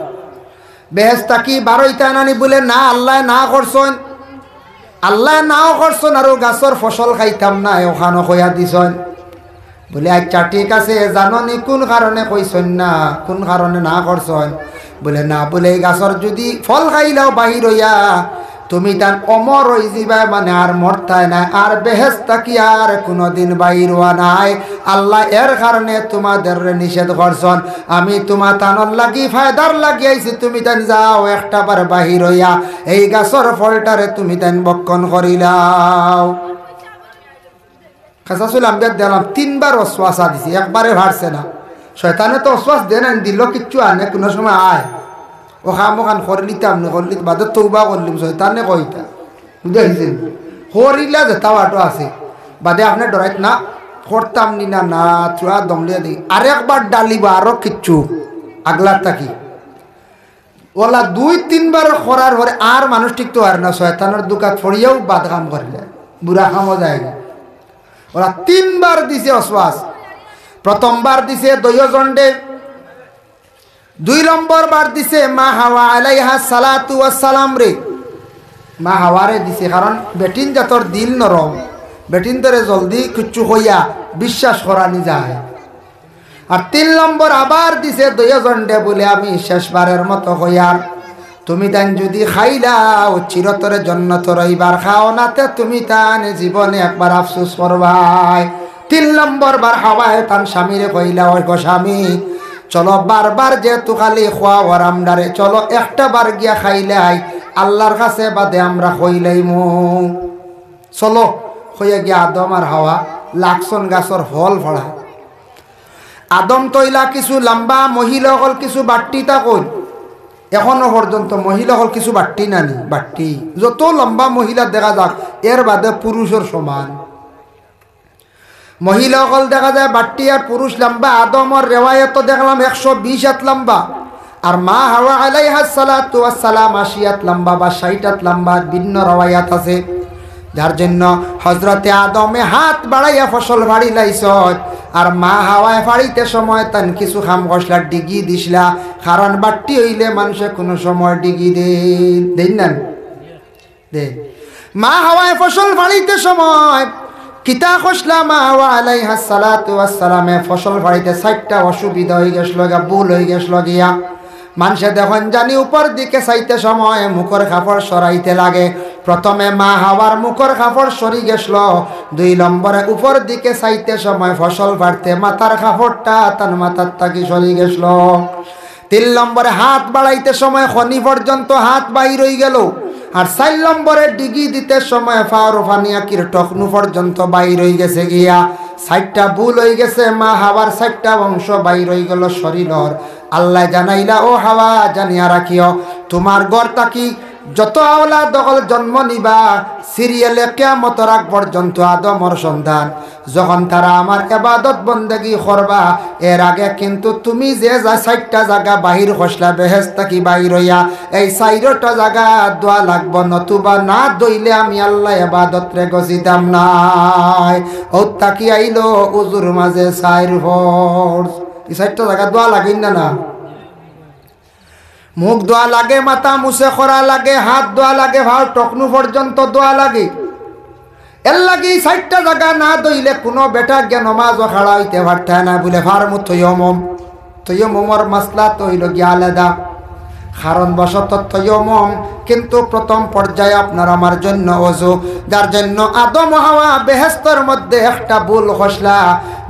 "বেহেস্ত থাকি বারইতায় নানি?" বুলে, "না, আল্লায় না করছইন।" "আল্লায় নাও করছইন, আর অউ গাছর ফসল খাইতাম না, অখানও কইয়া দিছইন।" বুলে, "আচ্ছা, ঠিক আছে, জানো নি কুন কারণে কইছইন না, কুন কারণে না করছইন?" বুলে, "না।" বুলে, "এই গাছর যুদি ফল খাইলাও বাহির অইয়া, তুমি তান অমর অইযিবায়, মানে আর মরতায় নায়, আর বেহেস্ত থাকি আর কুনুদিন বাহির অওয়া নায়। আল্লায় এর কারণে তুমাদেররে নিষেধ করছইন। আমি তুমা তানর লাগি ফায়দার লাগি আইছি, তুমি তান যাও, একটা বার বাহির অইয়া এই গাছর ফলটারে তুমি তান ভক্ষণ করিলাও।" কাসাসুল আম্বিয়াত দেখলাম তিনবার ওয়াসওয়াসা দিছে, একবারে পারছে না। শয়তানে তো ওয়াসওয়াস দেয় না, দিল কিচ্ছু আনে, কুনু সময় আয়, "ও কাম অখান করিলিতাম নি, করিলিত বাদে তওবা করিলিম", শয়তানে কইতা। বুঝাইছেন? করিলা যেতা বাটো আছে, বাদে আপনে ডরাইত না, করতাম নি না, না, থুড়া দমলিয়া দি। আরেকবার ডালিবা আরো কিচ্ছু, আগলার থাকি। অলা দুই তিনবার করার পরে আর মানুষ টিকতো পারে না, শয়তানর ধুকাত পড়িয়াউ বাদ কাম করিলে, বুরা কামও যায় না। অলা তিনবার দিছে ওয়াসওয়াস। প্রথমবার দিছে দুইও জন্ডে, দুই নম্বর বার দিছে মা হাওয়া আলাইহা সালাতু ওয়াস সালামরে। মা হাওয়ারে দিছে, কারণ বেটিন জাতর দিল নরম, বেটিনতরে জলদি কিচ্ছু কইয়া বিশ্বাস করানি যায়। আর তিন নম্বর আবার দিছে দুইও জন্ডে, বুলে, "আমি শেষবারের মতো কইয়ার, তুমি তাইন যুদি খাইলাও, চিরতরে জন্নতর অইবার, খাও না তে তুমি তাইন জীবনে একবার আফসোস করবায়।" তিন নম্বর বার হাওয়ায় তান স্বামীরে কইলা, "ওই গো স্বামী, চলো, বারবার যেহেতু খালি খোয়াওর আমরারে, চলো একটা বার গিয়া খাইলাই, আল্লার কাছে বাদে আমরা কইলাইমু। চলো।" কইয়া গিয়া আদম আর হাওয়া লাগছন গাছর ফল ফাড়া। আদম তো ইলা কিছু লম্বা, মহিলা অকল কিছু বাট্টি থাকইন। এখনো পর্যন্ত মহিলা অকল কিছু বাট্টি নানি, বাট্টি। যত লম্বা মহিলা দেখা যাক, এর বাদে পুরুষর সমান। মহিলা অকল দেখা যায় বাট্টি আর পুরুষ লম্বা। আদমর রেওয়ায়ত দেখলাম একশো বিশ আত লম্বা, আর মা হাওয়া আলাইহাস সালাতু ওয়াস সালাম আশি আত লম্বা বা ষাইট আত লম্বা, ভিন্ন রেওয়ায়াত আছে। যার জন্য হজরতে আদমে হাত বাড়াইয়া ফসল ফাড়িলাইছইন, আর মা হাওয়ায় ফাড়িতে সময় তান কিছু কাম করছলা, ডিগি দিছলা, কারণ বাট্টি অইলে মানষে কুনু সময় ডিগি দেইন, দেইন না? দে। মা হাওয়ায় ফসল ফাড়িতে সময় কিতা করছলা? মা হাওয়া আলাইহাস সালাতু ওয়াস সালামে ফসল ফাড়িতে চাইরটা অসুবিধা অইগেছলগা, ভুল অইগেছলগিয়া। মানষে দেখইন জানি উপর দিকে চাইতে সময় মুখর কাপড় সরাইতে লাগে। প্রথমে মা হাওয়ার মুখর কাপড় সরি গেছলো, দুই নম্বরে উপর দিকে চাইতে সময় ফসল ফাড়তে মাথার কাপড়টা তান মাথার থাকি সরি গেছলো। তিন নম্বরে হাত বাড়াইতে সময় খনি পর্যন্ত হাত বাইর অইগেলো, আর চাইর নম্বরে ডিগি দিতে সময় পাওর ফানি আকির টকনু পর্যন্ত বাইর অইগেছে গিয়া। চাইরটা ভুল অইগেছে, মা হাওয়ার চাইরটা অংশ বাইর অইগেলো শরীলর। আল্লায় জানাইলা, "ও হাওয়া, জানিয়া রাখিও, তুমার ঘর থাকি যত আওলাদ অকল জন্ম নিবা, সিরিয়ালে কিয়ামতর আগ পর্যন্ত আদমর সন্তান, যখন তারা আমার ইবাদত বন্দেগি করবা, এর আগে কিন্তু তুমি যে যা চাইরটা জাগা বাহির করছলা বেহেশত থাকি বাহির অইয়া, এই চাইরোটা জাগাত ধোয়া লাগবো, নতুবা না ধইলে আমি আল্লায় ইবাদতরে গছিতাম নায়। অউ থাকি আইলো উজুর মাঝে চাইর ফরজ। ই চাইরটা জাগাত ধোয়া লাগে না, না? মুখ ধোয়া লাগে, মাথা মুছে করা লাগে, হাত ধোয়া লাগে, পাওর টকনু পর্যন্ত ধোয়া লাগে। এর লাগি চাইরটা জাগা না ধইলে কুনু বেটা গিয়া নমাজো খাড়া অইতে পারতা না। বুলে, ফারমু তৈয়মম। তৈয়মমর মাসলা তো অইলো গিয়া আলাদা। কারণবশত তৈয়মম, কিন্তু প্রথম পর্যায়ে আপনার আমার জন্য অজু, যার জন্য আদম হাওয়া বেহেশতর মধ্যে একটা ভুল করছলা।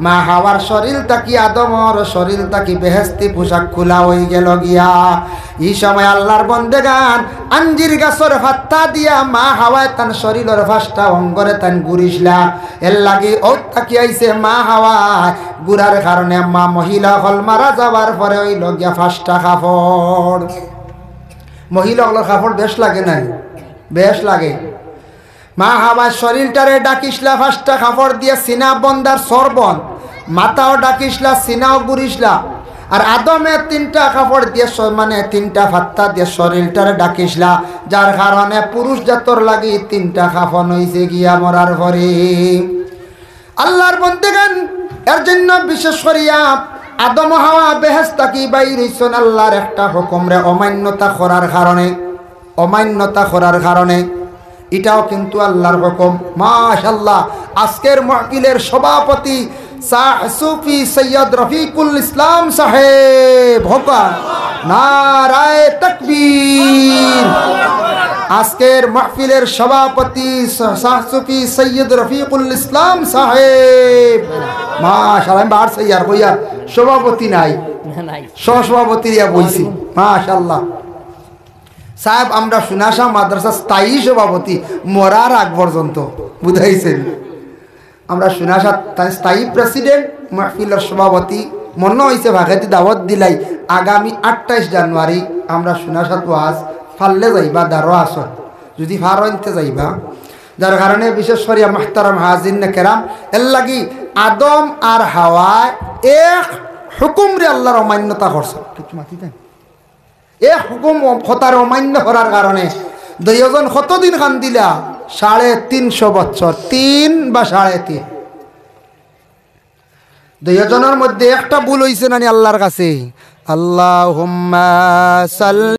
মা হাওয়ার শরীর থাকি, আদমর শরীর থাকি বেহেশতি পোশাক খুলা অইগেলো গিয়া। ই সময় আল্লার বন্দেগান আঞ্জির গাছর পাত্তা দিয়া মা হাওয়ায় তান শরীরর পাঁচটা অঙ্গরে তান গুরিছলা। এর লাগি অউ থাকি আইছে মা হাওয়ায় গুরার কারণে মা মহিলা অকল মারা যাওয়ার পরে অইলো গিয়া পাঁচটা কাপড়। মহিলা অকলর কাপড় বেশ লাগে নাই? বেশ লাগে। মা হাওয়ায় শরীরটারে ঢাকিছলা পাঁচটা কাপড় দিয়া, সিনা বন্দ আর সর বন্দ, মাথাও ঢাকিছলা, সিনাও গুরিছলা। আর আদমে তিনটা কাপড় দিয়া শ-, মানে তিনটা পাত্তা দিয়া শরীরটারে ঢাকিছলা, যার কারণে পুরুষ জাতর লাগি তিনটা কাফন অইছে গিয়া মরার পরে। আল্লার বন্দেগান, এর জন্য বিশেষ করিয়া আদম হাওয়া বেহেশত থাকি বাইর অইছইন আল্লার একটা হুকুমরে অমান্যতা করার কারণে, অমান্যতা করার কারণে। ইটাও কিন্তু আল্লার হুকুম। মাশাআল্লাহ, আজকের মাহফিলের সভাপতি শাহ সুফি সৈয়দ রফিকুল ইসলাম সাহেব, হক্কা, নারায়ে তাকবীর। আজকের মাহফিলের সভাপতি শাহ সুফি সৈয়দ রফিকুল ইসলাম সাহেব। মাশাআল্লাহ, আমি বার সৈয়ার কইয়ার সভাপতি নাই, না, নাই। সহসভাপতি ইয়া বইছি। মাশাআল্লাহ। সাহেব, আমরা সুনাশা মাদ্রাসা স্থায়ী সভাপতি, মরার আগ পর্যন্ত, বুঝাইছেন? আমরা সুনাশা তাই স্থায়ী প্রেসিডেন্ট, মাহফিলর সভাপতি, মনো অইছে ভাগেদি দাওয়াত দিলাই, আগামী আটাইশ জানুয়ারি আমরা সুনাশাত ওয়াজ, পারলে যাইবা, দারো আছো, যদি পারইন তে যাইবা। যার কারণে বিশেষ করিয়া মুহতারাম হাজিরিনে কেরাম, এর লাগি আদম আর হাওয়ায় এক হুকুমরে আল্লার অমান্যতা করছে। কিছু মাতি দেন। এক হুকুম অ-, কথার অমান্য করার কারণে দুইজন কতদিন কান্দিলা? সাড়ে তিনশো বছর, তিন বা সাড়ে তিন। দুইজনর মধ্যে একটা ভুল অইছে নানি আল্লার কাছে? আল্লাহুম্মা সাল্লি